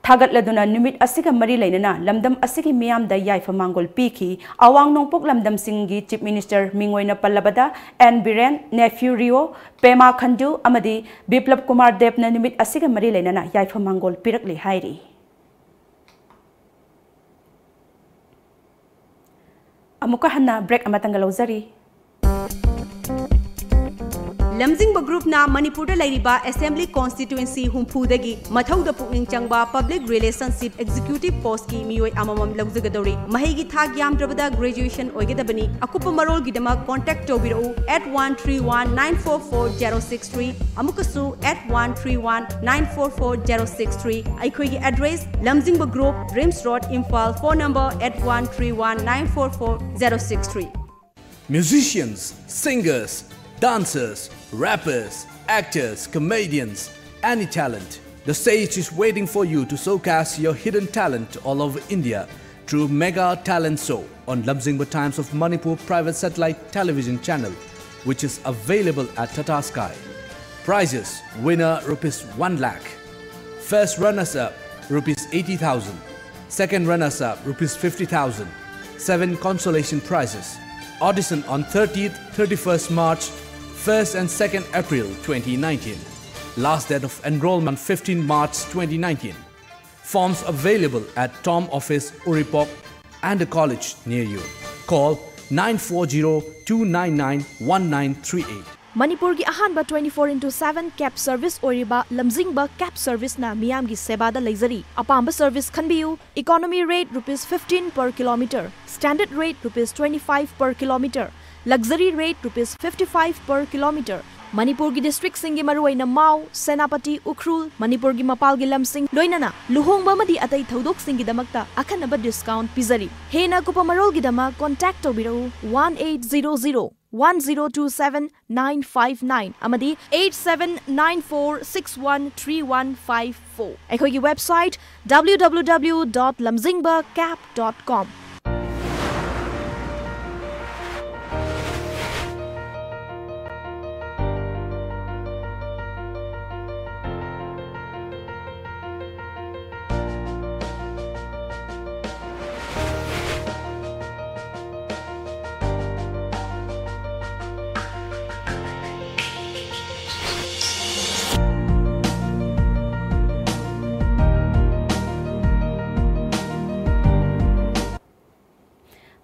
ꯊꯥꯒꯠꯂꯗꯨꯅ ꯅꯨꯃꯤꯠ ꯑꯁꯤꯒ ꯃꯔꯤ ꯂꯩꯅꯅ ꯂꯝꯗꯝ ꯑꯁꯤꯒꯤ ꯃꯤꯌꯥꯝꯗ ꯌꯥꯏꯐ ꯃꯥꯡꯒꯣꯜ ꯄꯤꯈꯤ꯫ ꯑꯋꯥꯡ ꯅꯣꯡꯄꯣꯛ ꯂꯝꯗꯝꯁꯤꯡꯒꯤ ꯆꯤꯐ ꯃꯤꯅꯤꯁꯇꯔ ꯃꯤꯡ ꯑꯣꯏꯅ ꯄꯜꯂꯕꯗ ꯑꯦꯟ ꯕꯤꯔꯦꯟ, ꯅꯦꯐ꯭ꯌꯨ ꯔꯤꯑꯣ, ꯄꯦꯃꯥ ꯈꯟꯗꯨ ꯑꯃꯗꯤ ꯕꯤꯄ꯭ꯂꯕ ꯀꯨꯃꯥꯔ ꯗꯦꯕꯅ ꯅꯨꯃꯤꯠ ꯑꯁꯤꯒ ꯃꯔꯤ ꯂꯩꯅꯅ ꯌꯥꯏꯐ ꯃꯥꯡꯒꯣꯜ ꯄꯤꯔꯛꯂꯤ ꯍꯥꯏꯔꯤ꯫ ꯑꯃꯨꯛꯀ ꯍꯟꯅ ꯕ꯭ꯔꯦꯛ ꯑꯃꯇꯪꯒ ꯂꯧꯖꯔꯤ꯫ ꯂꯝꯖꯤꯡꯕ ꯒ꯭ꯔꯨꯞꯅ ꯃꯅꯤꯄꯨꯔꯗ ꯂꯩꯔꯤꯕ ꯑꯦꯁꯦꯝꯕ꯭ꯂꯤ ꯀꯣꯟꯁꯇꯤꯇ꯭ꯋꯦꯟꯁꯤ ꯍꯨꯝꯐꯨꯗꯒꯤ ꯃꯊꯧꯗ ꯄꯨꯛꯅꯤꯡ ꯆꯪꯕ ꯄꯕ꯭ꯂꯤꯛ ꯔꯤꯂꯦꯁꯟꯁꯤꯞ ꯑꯦꯛꯖꯤꯀ꯭ꯌꯨꯇꯤꯚ ꯄꯣꯁꯀꯤ ꯃꯤꯑꯣꯏ ꯑꯃꯃꯝ ꯂꯧꯖꯒꯗꯧꯔꯤ꯫ ꯃꯍꯩꯒꯤ ꯊꯥꯛ ꯌꯥꯝꯗ꯭ꯔꯕꯗ ꯒ꯭ꯔꯦꯖꯨꯑꯦꯁꯟ ꯑꯣꯏꯒꯗꯕꯅꯤ꯫ ꯑꯀꯨꯞꯄ ꯃꯔꯣꯜꯒꯤꯗꯃꯛ ꯀꯣꯟꯇꯦꯛ ꯇꯧꯕꯤꯔꯛꯎ eight one three one nine four four zero six three, ꯑꯃꯨꯛꯀꯁꯨ eight one three one nine four four zero six three꯫ ꯑꯩꯈꯣꯏꯒꯤ ꯑꯦꯗ꯭ꯔꯦꯁ: ꯂꯝꯖꯤꯡꯕ group, RIMS road, Imphal. Phone number eight one three one nine four four zero six three꯫ Musicians, singers, dancers, rappers, actors, comedians, any talent. The stage is waiting for you to showcase your hidden talent all over India through Mega Talent Show on Lamjingba Times of Manipur private satellite television channel, which is available at Tata Sky. Prizes: winner rupees one lakh, first runners up rupees eighty thousand, second runners up rupees fifty thousand, seven consolation prizes. Audition on thirtieth, thirty-first March, first and second April twenty nineteen. Last date of enrollment fifteen March twenty nineteen. Forms available at Tom Office, Uripok, and the college near you. Call nine four zero two nine nine one nine three eight. ꯃꯅꯤꯄꯨꯔꯒꯤ ꯑꯍꯥꯟꯕ twenty four into seven cab service ꯑꯣꯏꯔꯤꯕ ꯂꯝꯖꯤꯡꯕ cab serviceꯅ ꯃꯤꯌꯥꯝꯒꯤ ꯁꯦꯕꯥꯗ ꯂꯩꯖꯔꯤ꯫ ꯑꯄꯥꯝꯕ service ꯈꯟꯕꯤꯌꯨ꯫ Economy rate rupees fifteen per kilometer, standard rate rupees twenty five per kilometer, luxury rate rupees fifty five per kilometer꯫ ꯃꯅꯤꯄꯨꯔꯒꯤ districtꯁꯤꯡꯒꯤ ꯃꯔꯨꯑꯣꯏꯅ ꯃꯥꯎ, ꯁꯦꯅꯥꯄꯇꯤ, ꯎꯈ꯭ꯔꯨꯜ, ꯃꯅꯤꯄꯨꯔꯒꯤ ꯃꯄꯥꯜꯒꯤ ꯂꯝꯁꯤꯡ, ꯂꯣꯏꯅꯅ ꯂꯨꯍꯣꯡꯕ ꯑꯃꯗꯤ ꯑꯇꯩ ꯊꯧꯗꯣꯛꯁꯤꯡꯒꯤꯗꯃꯛꯇ ꯑꯈꯟꯅꯕ discount ꯄꯤꯖꯔꯤ꯫ ꯍꯦꯟꯅ ꯑꯀꯨꯞꯄ ꯃꯔꯣꯜꯒꯤꯗꯃꯛ contact ꯇꯧꯕꯤꯔꯛꯎ one eight zero zero one zero two seven nine five nine ꯑꯃꯗꯤ eight seven nine four six one three one five four꯫ ꯑꯩꯈꯣꯏꯒꯤ website W W W dot lamjingba cab dot com꯫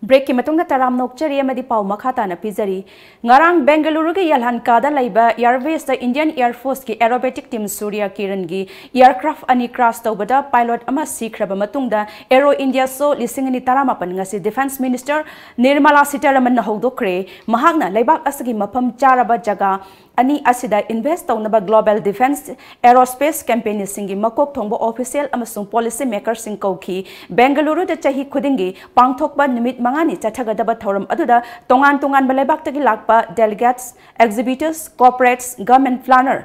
Breakꯀꯤ ꯃꯇꯨꯡꯗ ꯇꯔꯥꯝꯅ ꯑꯣꯛꯆꯔꯤ ꯑꯃꯗꯤ ꯄꯥꯎ ꯃꯈꯥ ꯇꯥꯅ ꯄꯤꯖꯔꯤ꯫ ꯉꯔꯥꯡ ꯕꯦꯡꯒꯂꯨꯔꯨꯒꯤ ꯌꯥꯜꯍꯟꯀꯥꯗ ꯂꯩꯕ Air Baseꯇ Indian Air Forceꯀꯤ aerobatic team ꯁꯨꯔ꯭ꯌ ꯀꯤꯔꯟꯒꯤ aircraft ꯑꯅꯤ crash ꯇꯧꯕꯗ pilot ꯑꯃ ꯁꯤꯈ꯭ꯔꯕ ꯃꯇꯨꯡꯗ Aero India show ꯂꯤꯁꯤꯡ ꯑꯅꯤ ꯇꯔꯥꯃꯥꯄꯟ ꯉꯁꯤ Defence Minister Nirmala Sitharamanꯅ ꯍꯧꯗꯣꯛꯈ꯭ꯔꯦ꯫ ꯃꯍꯥꯛꯅ ꯂꯩꯕꯥꯛ ꯑꯁꯤꯒꯤ ꯃꯐꯝ ꯆꯥꯔꯕ ꯖꯒꯥ ꯑꯅꯤ ꯑꯁꯤꯗ invest ꯇꯧꯅꯕ global defence aerospace companyꯁꯤꯡꯒꯤ ꯃꯀꯣꯛ ꯊꯣꯡꯕ official ꯑꯃꯁꯨꯡ policy makerꯁꯤꯡ ꯀꯧꯈꯤ꯫ ꯕꯦꯡꯒꯂꯨꯔꯨꯗ ꯆꯍꯤ ꯈꯨꯗꯤꯡꯒꯤ ꯄꯥꯡꯊꯣꯛꯄ ꯅꯨꯃꯤꯠ ꯃꯉꯥꯅꯤ ꯆꯠꯊꯒꯗꯕ ꯊꯧꯔꯝ ꯑꯗꯨꯗ ꯇꯣꯉꯥꯟ ꯇꯣꯉꯥꯟꯕ ꯂꯩꯕꯥꯛꯇꯒꯤ ꯂꯥꯛꯄ delegates, exhibitors, corporates, government planner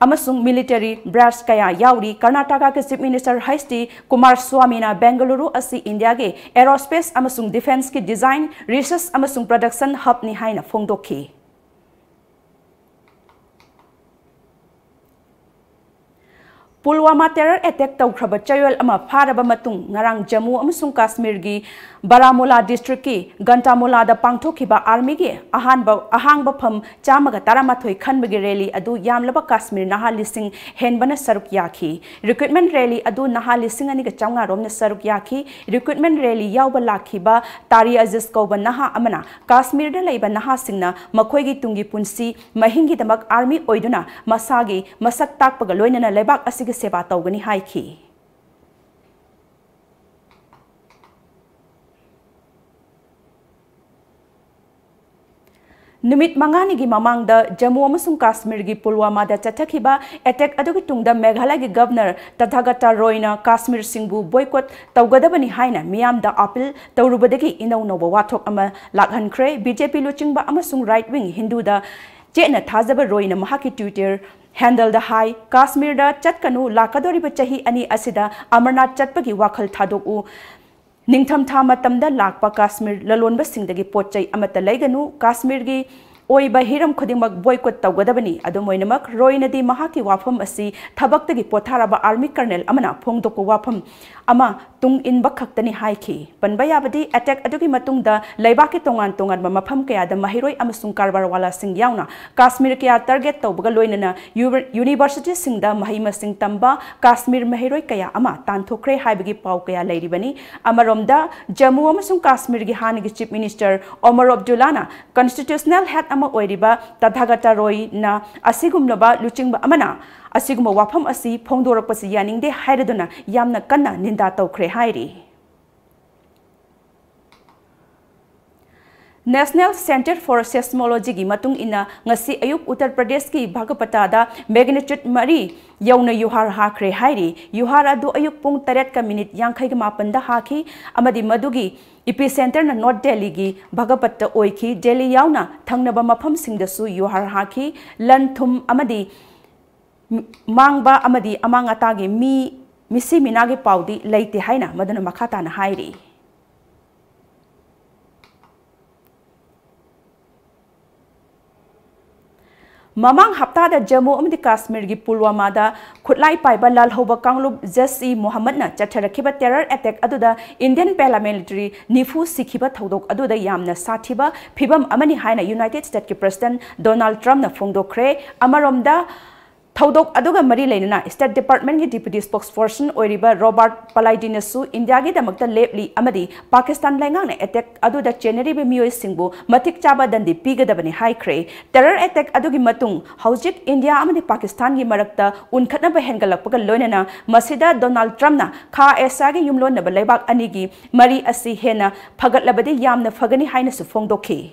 ꯑꯃꯁꯨꯡ military brass ꯀꯌꯥ ꯌꯥꯎꯔꯤ꯫ ꯀꯔꯅꯥꯇꯀꯥꯒꯤ Chief Minister H D Kumaraswamyꯅ Bengaluru ꯑꯁꯤ ꯏꯟꯗꯤꯌꯥꯒꯤ aerospace ꯑꯃꯁꯨꯡ defenceꯀꯤ design, research ꯑꯃꯁꯨꯡ production hubꯅꯤ ꯍꯥꯏꯅ ꯐꯣꯡꯗꯣꯛꯈꯤ꯫ ꯄꯨꯜꯋꯥꯃꯥ terror attack ꯇꯧꯈ꯭ꯔꯕ ꯆꯌꯣꯜ ꯑꯃ ꯐꯥꯔꯕ ꯃꯇꯨꯡ, ꯉꯔꯥꯡ ꯖꯝꯃꯨ ꯑꯃꯁꯨꯡ ꯀꯥꯁꯃꯤꯔꯒꯤ ꯕꯥꯔꯥꯃꯨꯂꯥ districtꯀꯤ ꯒꯟꯇꯥꯃꯨꯂꯥꯗ ꯄꯥꯡꯊꯣꯛꯈꯤꯕ armyꯒꯤ ꯑꯍꯥꯟꯕ ꯑꯍꯥꯡꯕ ꯐꯝ ꯆꯥꯝꯃꯒ ꯇꯔꯥꯃꯥꯊꯣꯏ ꯈꯟꯕꯒꯤ rally ꯑꯗꯨ ꯌꯥꯝꯂꯕ ꯀꯥꯁꯃꯤꯔ ꯅꯍꯥ ꯂꯤꯁꯤꯡ ꯍꯦꯟꯕꯅ ꯁꯔꯨꯛ ꯌꯥꯈꯤ꯫ Recruitment rally ꯑꯗꯨ ꯅꯍꯥ ꯂꯤꯁꯤꯡ ꯑꯅꯤꯒ ꯆꯥꯝꯃꯉꯥ ꯔꯣꯝꯅ ꯁꯔꯨꯛ ꯌꯥꯈꯤ꯫ Recruitment rally ꯌꯥꯎꯕ ꯂꯥꯛꯈꯤꯕ ꯇꯥꯔꯤ ꯑꯖꯤꯖ ꯀꯧꯕ ꯅꯍꯥ ꯑꯃꯅ ꯀꯥꯁꯃꯤꯔꯗ ꯂꯩꯕ ꯅꯍꯥꯁꯤꯡꯅ ꯃꯈꯣꯏꯒꯤ ꯇꯨꯡꯒꯤ ꯄꯨꯟꯁꯤ ꯃꯍꯤꯡꯒꯤꯗꯃꯛ army ꯑꯣꯏꯗꯨꯅ ꯃꯁꯥꯒꯤ ꯃꯁꯛ ꯇꯥꯛꯄꯒ ꯂꯣꯏꯅꯅ ꯂꯩꯕꯥꯛ ꯑꯁꯤꯒꯤ ꯁꯦꯕꯥ ꯇꯧꯒꯅꯤ ꯍꯥꯏꯈꯤ꯫ ꯅꯨꯃꯤꯠ ꯃꯉꯥꯅꯤꯒꯤ ꯃꯃꯥꯡꯗ ꯖꯝꯃꯨ ꯑꯃꯁꯨꯡ ꯀꯥꯁꯃꯤꯔꯒꯤ ꯄꯨꯜꯋꯥꯃꯥꯗ ꯆꯠꯊꯈꯤꯕ attack ꯑꯗꯨꯒꯤ ꯇꯨꯡꯗ ꯃꯦꯘꯥꯂꯌꯒꯤ Governor ꯇꯊꯥꯒꯇꯥ ꯔꯣꯏꯅ ꯀꯥꯁꯃꯤꯔꯁꯤꯡꯕꯨ boycott ꯇꯧꯒꯗꯕꯅꯤ ꯍꯥꯏꯅ ꯃꯤꯌꯥꯝꯗ appeal ꯇꯧꯔꯨꯕꯗꯒꯤ ꯏꯅꯧ ꯅꯧꯕ ꯋꯥꯊꯣꯛ ꯑꯃ ꯂꯥꯛꯍꯟꯈ꯭ꯔꯦ꯫ BJP ꯂꯨꯆꯤꯡꯕ ꯑꯃꯁꯨꯡ right wing ꯍꯤꯟꯗꯨꯗ ꯆꯦꯠꯅ ꯊꯥꯖꯕ ꯔꯣꯏꯅ ꯃꯍꯥꯛꯀꯤ Twitter handleꯗ ꯍꯥꯏ, ꯀꯥꯁꯃꯤꯔꯗ ꯆꯠꯀꯅꯨ, ꯂꯥꯛꯀꯗꯧꯔꯤꯕ ꯆꯍꯤ ꯑꯅꯤ ꯑꯁꯤꯗ ꯑꯃꯔꯅꯥꯊ ꯆꯠꯄꯒꯤ ꯋꯥꯈꯜ ꯊꯥꯗꯣꯛꯎ꯫ ꯅꯤꯡꯊꯝꯊꯥ ꯃꯇꯝꯗ ꯂꯥꯛꯄ ꯀꯥꯁꯃꯤꯔ ꯂꯂꯣꯟꯕꯁꯤꯡꯗꯒꯤ ꯄꯣꯠ ꯆꯩ ꯑꯃꯠꯇ ꯂꯩꯒꯅꯨ꯫ ꯀꯥꯁꯃꯤꯔꯒꯤ ꯑꯣꯏꯕ ꯍꯤꯔꯝ ꯈꯨꯗꯤꯡꯃꯛ boycott ꯇꯧꯒꯗꯕꯅꯤ꯫ ꯑꯗꯨꯝ ꯑꯣꯏꯅꯃꯛ, ꯔꯣꯏꯅꯗꯤ ꯃꯍꯥꯛꯀꯤ ꯋꯥꯐꯝ ꯑꯁꯤ ꯊꯕꯛꯇꯒꯤ ꯄꯣꯊꯥꯔꯕ army colonel ꯑꯃꯅ ꯐꯣꯡꯗꯣꯛꯄ ꯋꯥꯐꯝ ꯑꯃ ꯇꯨꯡ ꯏꯟꯕ ꯈꯛꯇꯅꯤ ꯍꯥꯏꯈꯤ꯫ ꯄꯟꯕ ꯌꯥꯕꯗꯤ, attack ꯑꯗꯨꯒꯤ ꯃꯇꯨꯡꯗ ꯂꯩꯕꯥꯛꯀꯤ ꯇꯣꯉꯥꯟ ꯇꯣꯉꯥꯟꯕ ꯃꯐꯝ ꯀꯌꯥꯗ ꯃꯍꯩꯔꯣꯏ ꯑꯃꯁꯨꯡ ꯀꯔꯕꯥꯔꯋꯥꯂꯥꯁꯤꯡ ꯌꯥꯎꯅ ꯀꯥꯁꯃꯤꯔ ꯀꯌꯥ target ꯇꯧꯕꯒ ꯂꯣꯏꯅꯅ ꯌꯨ-, universityꯁꯤꯡꯗ ꯃꯍꯩ ꯃꯁꯤꯡ ꯇꯝꯕ ꯀꯥꯁꯃꯤꯔ ꯃꯍꯩꯔꯣꯏ ꯀꯌꯥ ꯑꯃ ꯇꯥꯟꯊꯣꯛꯈ꯭ꯔꯦ ꯍꯥꯏꯕꯒꯤ ꯄꯥꯎ ꯀꯌꯥ ꯂꯩꯔꯤꯕꯅꯤ꯫ ꯑꯃꯔꯣꯝꯗ, ꯖꯝꯃꯨ ꯑꯃꯁꯨꯡ ꯀꯥꯁꯃꯤꯔꯒꯤ ꯍꯥꯟꯅꯒꯤ Chief Minister ꯑꯣꯃꯔ ꯑꯕꯗꯨꯜꯂꯥꯅ constitutional head ꯑꯃ ꯑꯣꯏꯔꯤꯕ ꯇꯊꯥꯒꯇ ꯔꯣꯏꯅ ꯑꯁꯤꯒꯨꯝꯂꯕ ꯂꯨꯆꯤꯡꯕ ꯑꯃꯅ ꯑꯁꯤꯒꯨꯝꯕ ꯋꯥꯐꯝ ꯑꯁꯤ ꯐꯣꯡꯗꯣꯔꯛꯄꯁꯤ ꯌꯥꯅꯤꯡꯗꯦ ꯍꯥꯏꯔꯗꯨꯅ ꯌꯥꯝꯅ ꯀꯟꯅ ꯅꯤꯟꯗꯥ ꯇꯧꯈ꯭ꯔꯦ ꯍꯥꯏꯔꯤ꯫ National Centre for Seismologyꯒꯤ ꯃꯇꯨꯡ ꯏꯟꯅ, ꯉꯁꯤ ꯑꯌꯨꯛ ꯎꯠꯇꯔ ꯄ꯭ꯔꯗꯦꯁꯀꯤ ꯚꯥꯒꯄꯇꯥꯗ magnitude ꯃꯔꯤ ꯌꯧꯅ ꯌꯨꯍꯥꯔ ꯍꯥꯈ꯭ꯔꯦ ꯍꯥꯏꯔꯤ꯫ ꯌꯨꯍꯥꯔ ꯑꯗꯨ ꯑꯌꯨꯛ ꯄꯨꯡ ꯇꯔꯦꯠꯀ ꯃꯤꯅꯤꯠ ꯌꯥꯡꯈꯩꯒ ꯃꯥꯄꯟꯗ ꯍꯥꯈꯤ ꯑꯃꯗꯤ ꯃꯗꯨꯒꯤ epicenterꯅ North Delhiꯒꯤ ꯚꯥꯒꯄꯠꯇ ꯑꯣꯏꯈꯤ꯫ ꯗꯦꯜꯂꯤ ꯌꯥꯎꯅ ꯊꯪꯅꯕ ꯃꯐꯝꯁꯤꯡꯗꯁꯨ ꯌꯨꯍꯥꯔ ꯍꯥꯈꯤ꯫ ꯂꯟ ꯊꯨꯝ ꯑꯃꯗꯤ ꯃꯥꯡꯕ ꯑꯃꯗꯤ ꯑꯃꯥꯡ ꯑꯇꯥꯒꯤ ꯃꯤ, ꯃꯤꯁꯤ ꯃꯤꯅꯥꯒꯤ ꯄꯥꯎꯗꯤ ꯂꯩꯇꯦ ꯍꯥꯏꯅ ꯃꯗꯨꯅ ꯃꯈꯥ ꯇꯥꯅ ꯍꯥꯏꯔꯤ꯫ ꯃꯃꯥꯡ ꯍꯞꯇꯥꯗ ꯖꯝꯃꯨ ꯑꯃꯗꯤ ꯀꯥꯁꯃꯤꯔꯒꯤ ꯄꯨꯜꯋꯥꯃꯥꯗ ꯈꯨꯠꯂꯥꯏ ꯄꯥꯏꯕ ꯂꯥꯜꯍꯧꯕ ꯀꯥꯡꯂꯨꯞ ꯖꯩꯁ-ꯏ-ꯃꯣꯍꯝꯃꯗꯅ ꯆꯠꯊꯔꯛꯈꯤꯕ terror attack ꯑꯗꯨꯗ Indian paramilitary ꯅꯤꯐꯨ ꯁꯤꯈꯤꯕ ꯊꯧꯗꯣꯛ ꯑꯗꯨꯗ ꯌꯥꯝꯅ ꯁꯥꯊꯤꯕ ꯐꯤꯚꯝ ꯑꯃꯅꯤ ꯍꯥꯏꯅ United Statesꯀꯤ President Donald Trumpꯅ ꯐꯣꯡꯗꯣꯛꯈ꯭ꯔꯦ꯫ ꯑꯃꯔꯣꯝꯗ, ꯊꯧꯗꯣꯛ ꯑꯗꯨꯒ ꯃꯔꯤ ꯂꯩꯅꯅ State Departmentꯀꯤ Deputy Spokesperson ꯑꯣꯏꯔꯤꯕ Robert Palladinoꯅꯁꯨ ꯏꯟꯗꯤꯌꯥꯒꯤꯗꯃꯛꯇ ꯂꯦꯞꯂꯤ ꯑꯃꯗꯤ ꯄꯥꯀꯤꯁꯇꯥꯟ ꯂꯩꯉꯥꯛꯅ attack ꯑꯗꯨꯗ ꯆꯦꯟꯅꯔꯤꯕ ꯃꯤꯑꯣꯏꯁꯤꯡꯕꯨ ꯃꯇꯤꯛ ꯆꯥꯕ ꯗꯟꯗꯤ ꯄꯤꯒꯗꯕꯅꯤ ꯍꯥꯏꯈ꯭ꯔꯦ꯫ Terror attack ꯑꯗꯨꯒꯤ ꯃꯇꯨꯡ ꯍꯧꯖꯤꯛ ꯏꯟꯗꯤꯌꯥ ꯑꯃꯗꯤ ꯄꯥꯀꯤꯁꯇꯥꯟꯒꯤ ꯃꯔꯛꯇ ꯎꯟꯈꯠꯅꯕ ꯍꯦꯟꯒꯠꯂꯛꯄꯒ ꯂꯣꯏꯅꯅ ꯃꯁꯤꯗ Donald Trumpꯅ ꯈꯥ ꯑꯦꯁꯤꯌꯥꯒꯤ ꯌꯨꯝꯂꯣꯟꯅꯕ ꯂꯩꯕꯥꯛ ꯑꯅꯤꯒꯤ ꯃꯔꯤ ꯑꯁꯤ ꯍꯦꯟꯅ ꯐꯒꯠꯂꯕꯗꯤ ꯌꯥꯝꯅ ꯐꯒꯅꯤ ꯍꯥꯏꯅꯁꯨ ꯐꯣꯡꯗꯣꯛꯈꯤ꯫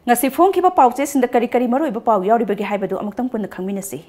ꯉꯁꯤ ꯐꯣꯡꯈꯤꯕ ꯄꯥꯎꯆꯦꯁꯤꯡꯗ ꯀꯔꯤ ꯀꯔꯤ ꯃꯔꯨꯑꯣꯏꯕ ꯄꯥꯎ ꯌꯥꯎꯔꯤꯕꯒꯦ ꯍꯥꯏꯕꯗꯨ ꯑꯃꯨꯛꯇꯪ ꯄꯨꯟꯅ ꯈꯪꯃꯤꯟꯅꯁꯤ꯫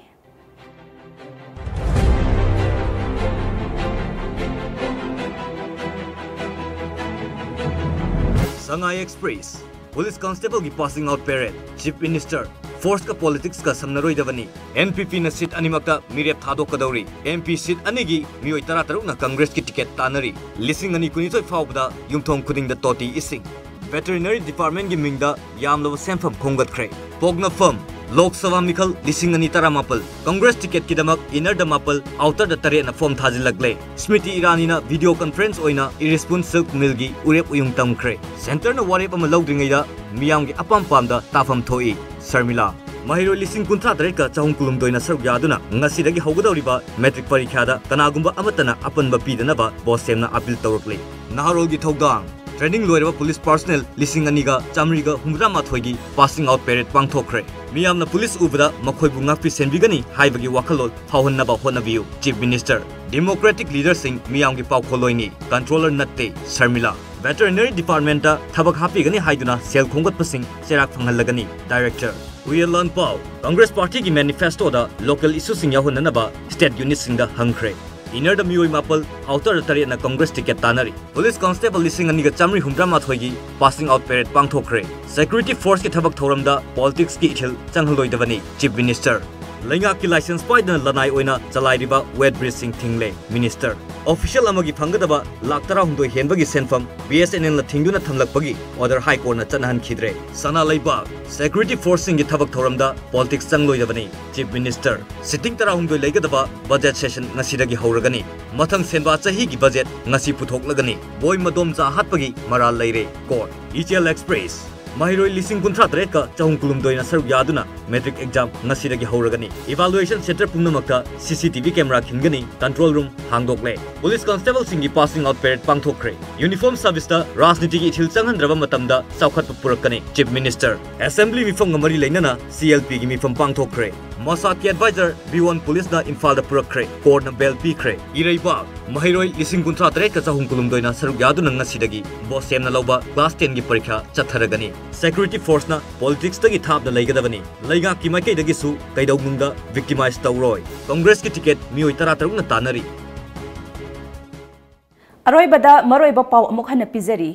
Sangai Express, Police Constableꯒꯤ passing out parade, Chief Minister, Force ꯀ politics ꯀ ꯁꯝꯅꯔꯣꯏꯗꯕꯅꯤ꯫ NPP ꯅ seat ꯑꯅꯤꯃꯛꯇ ꯃꯤꯔꯦꯞ ꯊꯥꯗꯣꯛꯀꯗꯧꯔꯤ꯫ MP seat ꯑꯅꯤꯒꯤ ꯃꯤꯑꯣꯏ ꯇꯔꯥꯇꯔꯨꯛꯅ Congress ꯀꯤ ticket ꯇꯥꯟꯅꯔꯤ꯫ ꯂꯤꯁꯤꯡ ꯑꯅꯤ ꯀꯨꯟꯅꯤꯊꯣꯏ ꯐꯥꯎꯕꯗ ꯌꯨꯝꯊꯣꯡ ꯈꯨꯗꯤꯡꯗ ꯇꯣꯇꯤ ꯏꯁꯤꯡ꯫ Veterinary Department ꯀꯤ ꯃꯤꯡꯗ ꯌꯥꯝꯂꯕ ꯁꯦꯟꯐꯝ ꯈꯣꯝꯒꯠꯈ꯭ꯔꯦ꯫ ꯄꯣꯛꯅꯐꯝ, ꯂꯣꯛ ꯁꯚꯥ ꯃꯤꯈꯜ ꯂꯤꯁꯤꯡ ꯑꯅꯤ ꯇꯔꯥꯃꯥꯄꯜ, Congress ticket ꯀꯤꯗꯃꯛ inner ꯗ ꯃꯥꯄꯜ, outer ꯗ ꯇꯔꯦꯠꯅ form ꯊꯥꯖꯤꯜꯂꯛꯂꯦ꯫ ꯁ꯭ꯃ꯭ꯔꯤꯇꯤ ꯏꯔꯥꯅꯤꯅ video conference ꯑꯣꯏꯅ Irrispun Silk Mill ꯒꯤ ꯎꯔꯦꯞ ꯎꯌꯨꯡ ꯇꯝꯈ꯭ꯔꯦ꯫ Centre ꯅ ꯋꯥꯔꯦꯞ ꯑꯃ ꯂꯧꯗ꯭ꯔꯤꯉꯩꯗ ꯃꯤꯌꯥꯝꯒꯤ ꯑꯄꯥꯝ ꯄꯥꯝꯗ ꯇꯥꯐꯝ ꯊꯣꯛꯏ꯫ ꯁꯔꯃꯤꯂꯥ꯫ ꯃꯍꯩꯔꯣꯏ ꯂꯤꯁꯤꯡ ꯀꯨꯟꯊ꯭ꯔꯥ ꯇꯔꯦꯠꯀ ꯆꯍꯨꯝ ꯀꯨꯟꯍꯨꯝꯗꯣꯏꯅ ꯁꯔꯨꯛ ꯌꯥꯗꯨꯅ ꯉꯁꯤꯗꯒꯤ ꯍꯧꯒꯗꯧꯔꯤꯕ matric ꯄꯔꯤꯈ꯭ꯌꯥꯗ ꯀꯅꯥꯒꯨꯝꯕ ꯑꯃꯠꯇꯅ ꯑꯄꯟꯕ ꯄꯤꯗꯅꯕ ꯕꯣꯁꯦꯝꯅ appeal ꯇꯧꯔꯛꯂꯤ꯫ ꯅꯍꯥꯔꯣꯜꯒꯤ ꯊꯧꯗꯥꯡ꯫ Training ꯂꯣꯏꯔꯕ police personnel ꯂꯤꯁꯤꯡ ꯑꯅꯤꯒ ꯆꯥꯃꯔꯤꯒ ꯍꯨꯝꯐꯨꯇꯔꯥ ꯃꯥꯊꯣꯏꯒꯤ passing out parade ꯄꯥꯡꯊꯣꯛꯈ꯭ꯔꯦ꯫ ꯃꯤꯌꯥꯝꯅ police ꯎꯕꯗ ꯃꯈꯣꯏꯕꯨ ꯉꯥꯛꯄꯤ ꯁꯦꯟꯕꯤꯒꯅꯤ ꯍꯥꯏꯕꯒꯤ ꯋꯥꯈꯜꯂꯣꯟ ꯐꯥꯎꯍꯟꯅꯕ ꯍꯣꯠꯅꯕꯤꯌꯨ, Chief Minister꯫ Democratic leader ꯁꯤꯡ ꯃꯤꯌꯥꯝꯒꯤ ꯄꯥꯎꯈꯣꯜꯂꯣꯏꯅꯤ, controller ꯅꯠꯇꯦ, ꯁꯔꯃꯤꯂꯥ꯫ Veterinary Department ꯇ ꯊꯕꯛ ꯍꯥꯞꯄꯤꯒꯅꯤ ꯍꯥꯏꯗꯨꯅ ꯁꯦꯜ ꯈꯣꯝꯒꯠꯄꯁꯤꯡ ꯆꯩꯔꯥꯛ ꯐꯪꯍꯜꯂꯒꯅꯤ, Director꯫ ꯎꯌꯦꯜ ꯂꯥꯟꯄꯥꯎ꯫ Congress party ꯒꯤ manifesto ꯗ local issue ꯁꯤꯡ ꯌꯥꯎꯍꯟꯅꯅꯕ state unit ꯁꯤꯡꯗ ꯍꯪꯈ꯭ꯔꯦ꯫ Inner ꯗ ꯃꯤꯑꯣꯏ ꯃꯥꯄꯜ, outer ꯗ ꯇꯔꯦꯠꯅ Congress ticket ꯇꯥꯟꯅꯔꯤ꯫ Police constable ꯂꯤꯁꯤꯡ ꯑꯅꯤꯒ ꯆꯥꯃꯔꯤ ꯍꯨꯝꯐꯨꯇꯔꯥ ꯃꯥꯊꯣꯏꯒꯤ passing out parade ꯄꯥꯡꯊꯣꯛꯈ꯭ꯔꯦ꯫ Security force ꯀꯤ ꯊꯕꯛ ꯊꯧꯔꯝꯗ politics ꯀꯤ ꯏꯊꯤꯜ ꯆꯪꯍꯜꯂꯣꯏꯗꯕꯅꯤ, Chief Minister꯫ ꯂꯩꯉꯥꯛꯀꯤ license ꯄꯥꯏꯗꯅ ꯂꯅꯥꯏ ꯑꯣꯏꯅ ꯆꯂꯥꯏꯔꯤꯕ weight bridge ꯁꯤꯡ ꯊꯤꯡꯂꯦ, Minister꯫ Official ꯑꯃꯒꯤ ꯐꯪꯒꯗꯕ ꯂꯥꯈ ꯇꯔꯥꯍꯨꯝꯗꯣꯏ ꯍꯦꯟꯕꯒꯤ ꯁꯦꯟꯐꯝ BSNL ꯅ ꯊꯤꯡꯗꯨꯅ ꯊꯝꯂꯛꯄꯒꯤ order High Court ꯅ ꯆꯠꯅꯍꯟꯈꯤꯗ꯭ꯔꯦ꯫ ꯁꯅꯥ ꯂꯩꯕꯥꯛ꯫ Security force ꯁꯤꯡꯒꯤ ꯊꯕꯛ ꯊꯧꯔꯝꯗ politics ꯆꯪꯂꯣꯏꯗꯕꯅꯤ, Chief Minister꯫ Sitting ꯇꯔꯥꯍꯨꯝꯗꯣꯏ ꯂꯩꯒꯗꯕ budget session ꯉꯁꯤꯗꯒꯤ ꯍꯧꯔꯒꯅꯤ꯫ ꯃꯊꯪ ꯁꯦꯟꯕꯥ ꯆꯍꯤꯒꯤ budget ꯉꯁꯤ ꯄꯨꯊꯣꯛꯂꯒꯅꯤ꯫ ꯕꯣꯏ ꯃꯗꯣꯝꯆꯥ ꯍꯥꯠꯄꯒꯤ ꯃꯔꯥꯜ ꯂꯩꯔꯦ, Court꯫ ꯏꯆꯦꯜ Express꯫ ꯃꯍꯩꯔꯣꯏ ꯂꯤꯁꯤꯡ ꯀꯨꯟꯊ꯭ꯔꯥ ꯇꯔꯦꯠꯀ ꯆꯍꯨꯝ ꯀꯨꯟꯍꯨꯝꯗꯣꯏꯅ ꯁꯔꯨꯛ ꯌꯥꯗꯨꯅ matric exam ꯉꯁꯤꯗꯒꯤ ꯍꯧꯔꯒꯅꯤ꯫ Evaluation centre ꯄꯨꯝꯅꯃꯛꯇ CCTV camera ꯈꯤꯟꯒꯅꯤ, control room ꯍꯥꯡꯗꯣꯛꯂꯦ꯫ Police constable ꯁꯤꯡꯒꯤ passing out parade ꯄꯥꯡꯊꯣꯛꯈ꯭ꯔꯦ꯫ Uniform service ꯇ ꯔꯥꯖꯅꯤꯇꯤꯒꯤ ꯏꯊꯤꯜ ꯆꯪꯍꯟꯗ꯭ꯔꯕ ꯃꯇꯝꯗ ꯆꯥꯎꯈꯠꯄ ꯄꯨꯔꯛꯀꯅꯤ, Chief Minister꯫ Assembly ꯃꯤꯐꯝꯒ ꯃꯔꯤ ꯂꯩꯅꯅ CLP ꯒꯤ ꯃꯤꯐꯝ ꯄꯥꯡꯊꯣꯛꯈ꯭ꯔꯦ꯫ ꯃꯣꯁꯥꯗꯀꯤ advisor ꯕꯤꯋꯣꯟ police ꯅ ꯏꯝꯐꯥꯜꯗ ꯄꯨꯔꯛꯈ꯭ꯔꯦ, court ꯅ bail ꯄꯤꯈ꯭ꯔꯦ꯫ ꯏꯔꯩꯕꯥꯛ꯫ ꯃꯍꯩꯔꯣꯏ ꯂꯤꯁꯤꯡ ꯀꯨꯟꯊ꯭ꯔꯥ ꯇꯔꯦꯠꯀ ꯆꯍꯨꯝ ꯀꯨꯟꯍꯨꯝꯗꯣꯏꯅ ꯁꯔꯨꯛ ꯌꯥꯗꯨꯅ ꯉꯁꯤꯗꯒꯤ ꯕꯣꯁꯦꯝꯅ ꯂꯧꯕ class ten ꯒꯤ ꯄꯔꯤꯈ꯭ꯌꯥ ꯆꯠꯊꯔꯒꯅꯤ꯫ Security force ꯅ politics ꯇꯒꯤ ꯊꯥꯞꯅ ꯂꯩꯒꯗꯕꯅꯤ꯫ ꯂꯩꯉꯥꯛꯀꯤ ꯃꯥꯏꯀꯩꯗꯒꯤꯁꯨ ꯀꯩꯗꯧꯅꯨꯡꯗ victimize ꯇꯧꯔꯣꯏ꯫ Congress ꯀꯤ ticket ꯃꯤꯑꯣꯏ ꯇꯔꯥꯇꯔꯨꯛꯅ ꯇꯥꯟꯅꯔꯤ꯫ ꯑꯔꯣꯏꯕꯗ ꯃꯔꯨꯑꯣꯏꯕ ꯄꯥꯎ ꯑꯃꯨꯛ ꯍꯟꯅ ꯄꯤꯖꯔꯤ꯫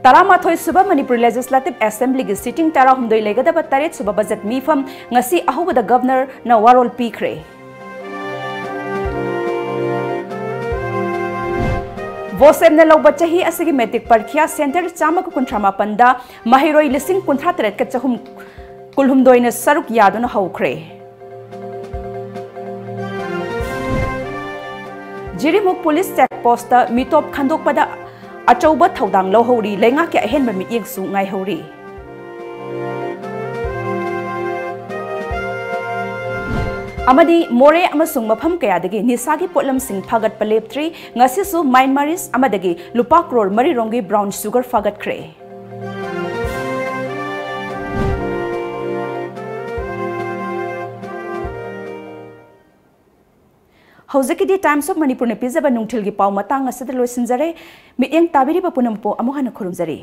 ꯇꯔꯥꯃꯥꯊꯣꯏ ꯁꯨꯕ ꯃꯅꯤꯄꯨꯔ ꯂꯦꯖꯤꯁꯂꯦꯇꯤꯚ ꯑꯦꯁꯦꯝꯕ꯭ꯂꯤꯒꯤ ꯁꯤꯇꯤꯡ ꯇꯔꯥꯍꯨꯝꯗꯣꯏ ꯂꯩꯒꯗꯕ ꯇꯔꯦꯠ ꯁꯨꯕ ꯕꯖꯦꯠ ꯃꯤꯐꯝ ꯉꯁꯤ ꯑꯍꯧꯕꯗ ꯒꯚꯔꯅꯔꯅ ꯋꯥꯔꯣꯜ ꯄꯤꯈ꯭ꯔꯦ꯫ ꯕꯣꯁꯦꯝꯅ ꯂꯧꯕ ꯆꯍꯤ ꯑꯁꯤꯒꯤ ꯃꯦꯇ꯭ꯔꯤꯛ ꯄꯔꯤꯈ꯭ꯌꯥ ꯁꯦꯟꯇꯔ ꯆꯥꯝꯃꯒ ꯀꯨꯟꯊ꯭ꯔꯥ ꯃꯥꯄꯟꯗ ꯃꯍꯩꯔꯣꯏ ꯂꯤꯁꯤꯡ ꯀꯨꯟꯊ꯭ꯔꯥ ꯇꯔꯦꯠꯀ ꯆꯍꯨꯝ ꯀꯨꯜꯍꯨꯝꯗꯣꯏꯅ ꯁꯔꯨꯛ ꯌꯥꯗꯨꯅ ꯍꯧꯈ꯭ꯔꯦ꯫ ꯖꯤꯔꯤꯃꯨꯛ ꯄꯨꯂꯤꯁ ꯆꯦꯛ ꯄꯣꯁꯇ ꯃꯤꯇꯣꯞ ꯈꯟꯗꯣꯛꯄꯗ ꯑꯆꯧꯕ ꯊꯧꯗꯥꯡ ꯂꯧꯍꯧꯔꯤ꯫ ꯂꯩꯉꯥꯛꯀꯤ ꯑꯍꯦꯟꯕ ꯃꯤꯠꯌꯦꯡꯁꯨ ꯉꯥꯏꯍꯧꯔꯤ꯫ ꯑꯃꯗꯤ ꯃꯣꯔꯦ ꯑꯃꯁꯨꯡ ꯃꯐꯝ ꯀꯌꯥꯗꯒꯤ ꯅꯤꯁꯥꯒꯤ ꯄꯣꯠꯂꯝꯁꯤꯡ ꯐꯥꯒꯠꯄ ꯂꯦꯞꯇ꯭ꯔꯤ꯫ ꯉꯁꯤꯁꯨ ꯃꯥꯏꯟꯃꯥꯔꯤꯁ ꯑꯃꯗꯒꯤ ꯂꯨꯄꯥ ꯀ꯭ꯔꯣꯔ ꯃꯔꯤ ꯔꯣꯝꯒꯤ ꯕ꯭ꯔꯥꯎꯟ ꯁꯨꯒꯔ ꯐꯥꯒꯠꯈ꯭ꯔꯦ꯫ ꯍꯧꯖꯤꯛꯀꯤꯗꯤ Times of ꯃꯅꯤꯄꯨꯔꯅ ꯄꯤꯖꯕ ꯅꯨꯡꯊꯤꯜꯒꯤ ꯄꯥꯎ ꯃꯇꯥꯡ ꯑꯁꯤꯗ ꯂꯣꯏꯁꯤꯟꯖꯔꯦ꯫ ꯃꯤꯠꯌꯦꯡ ꯇꯥꯕꯤꯔꯤꯕ ꯄꯨꯝꯅꯃꯛꯄꯨ ꯑꯃꯨꯛ ꯍꯟꯅ ꯈꯨꯔꯨꯝꯖꯔꯤ꯫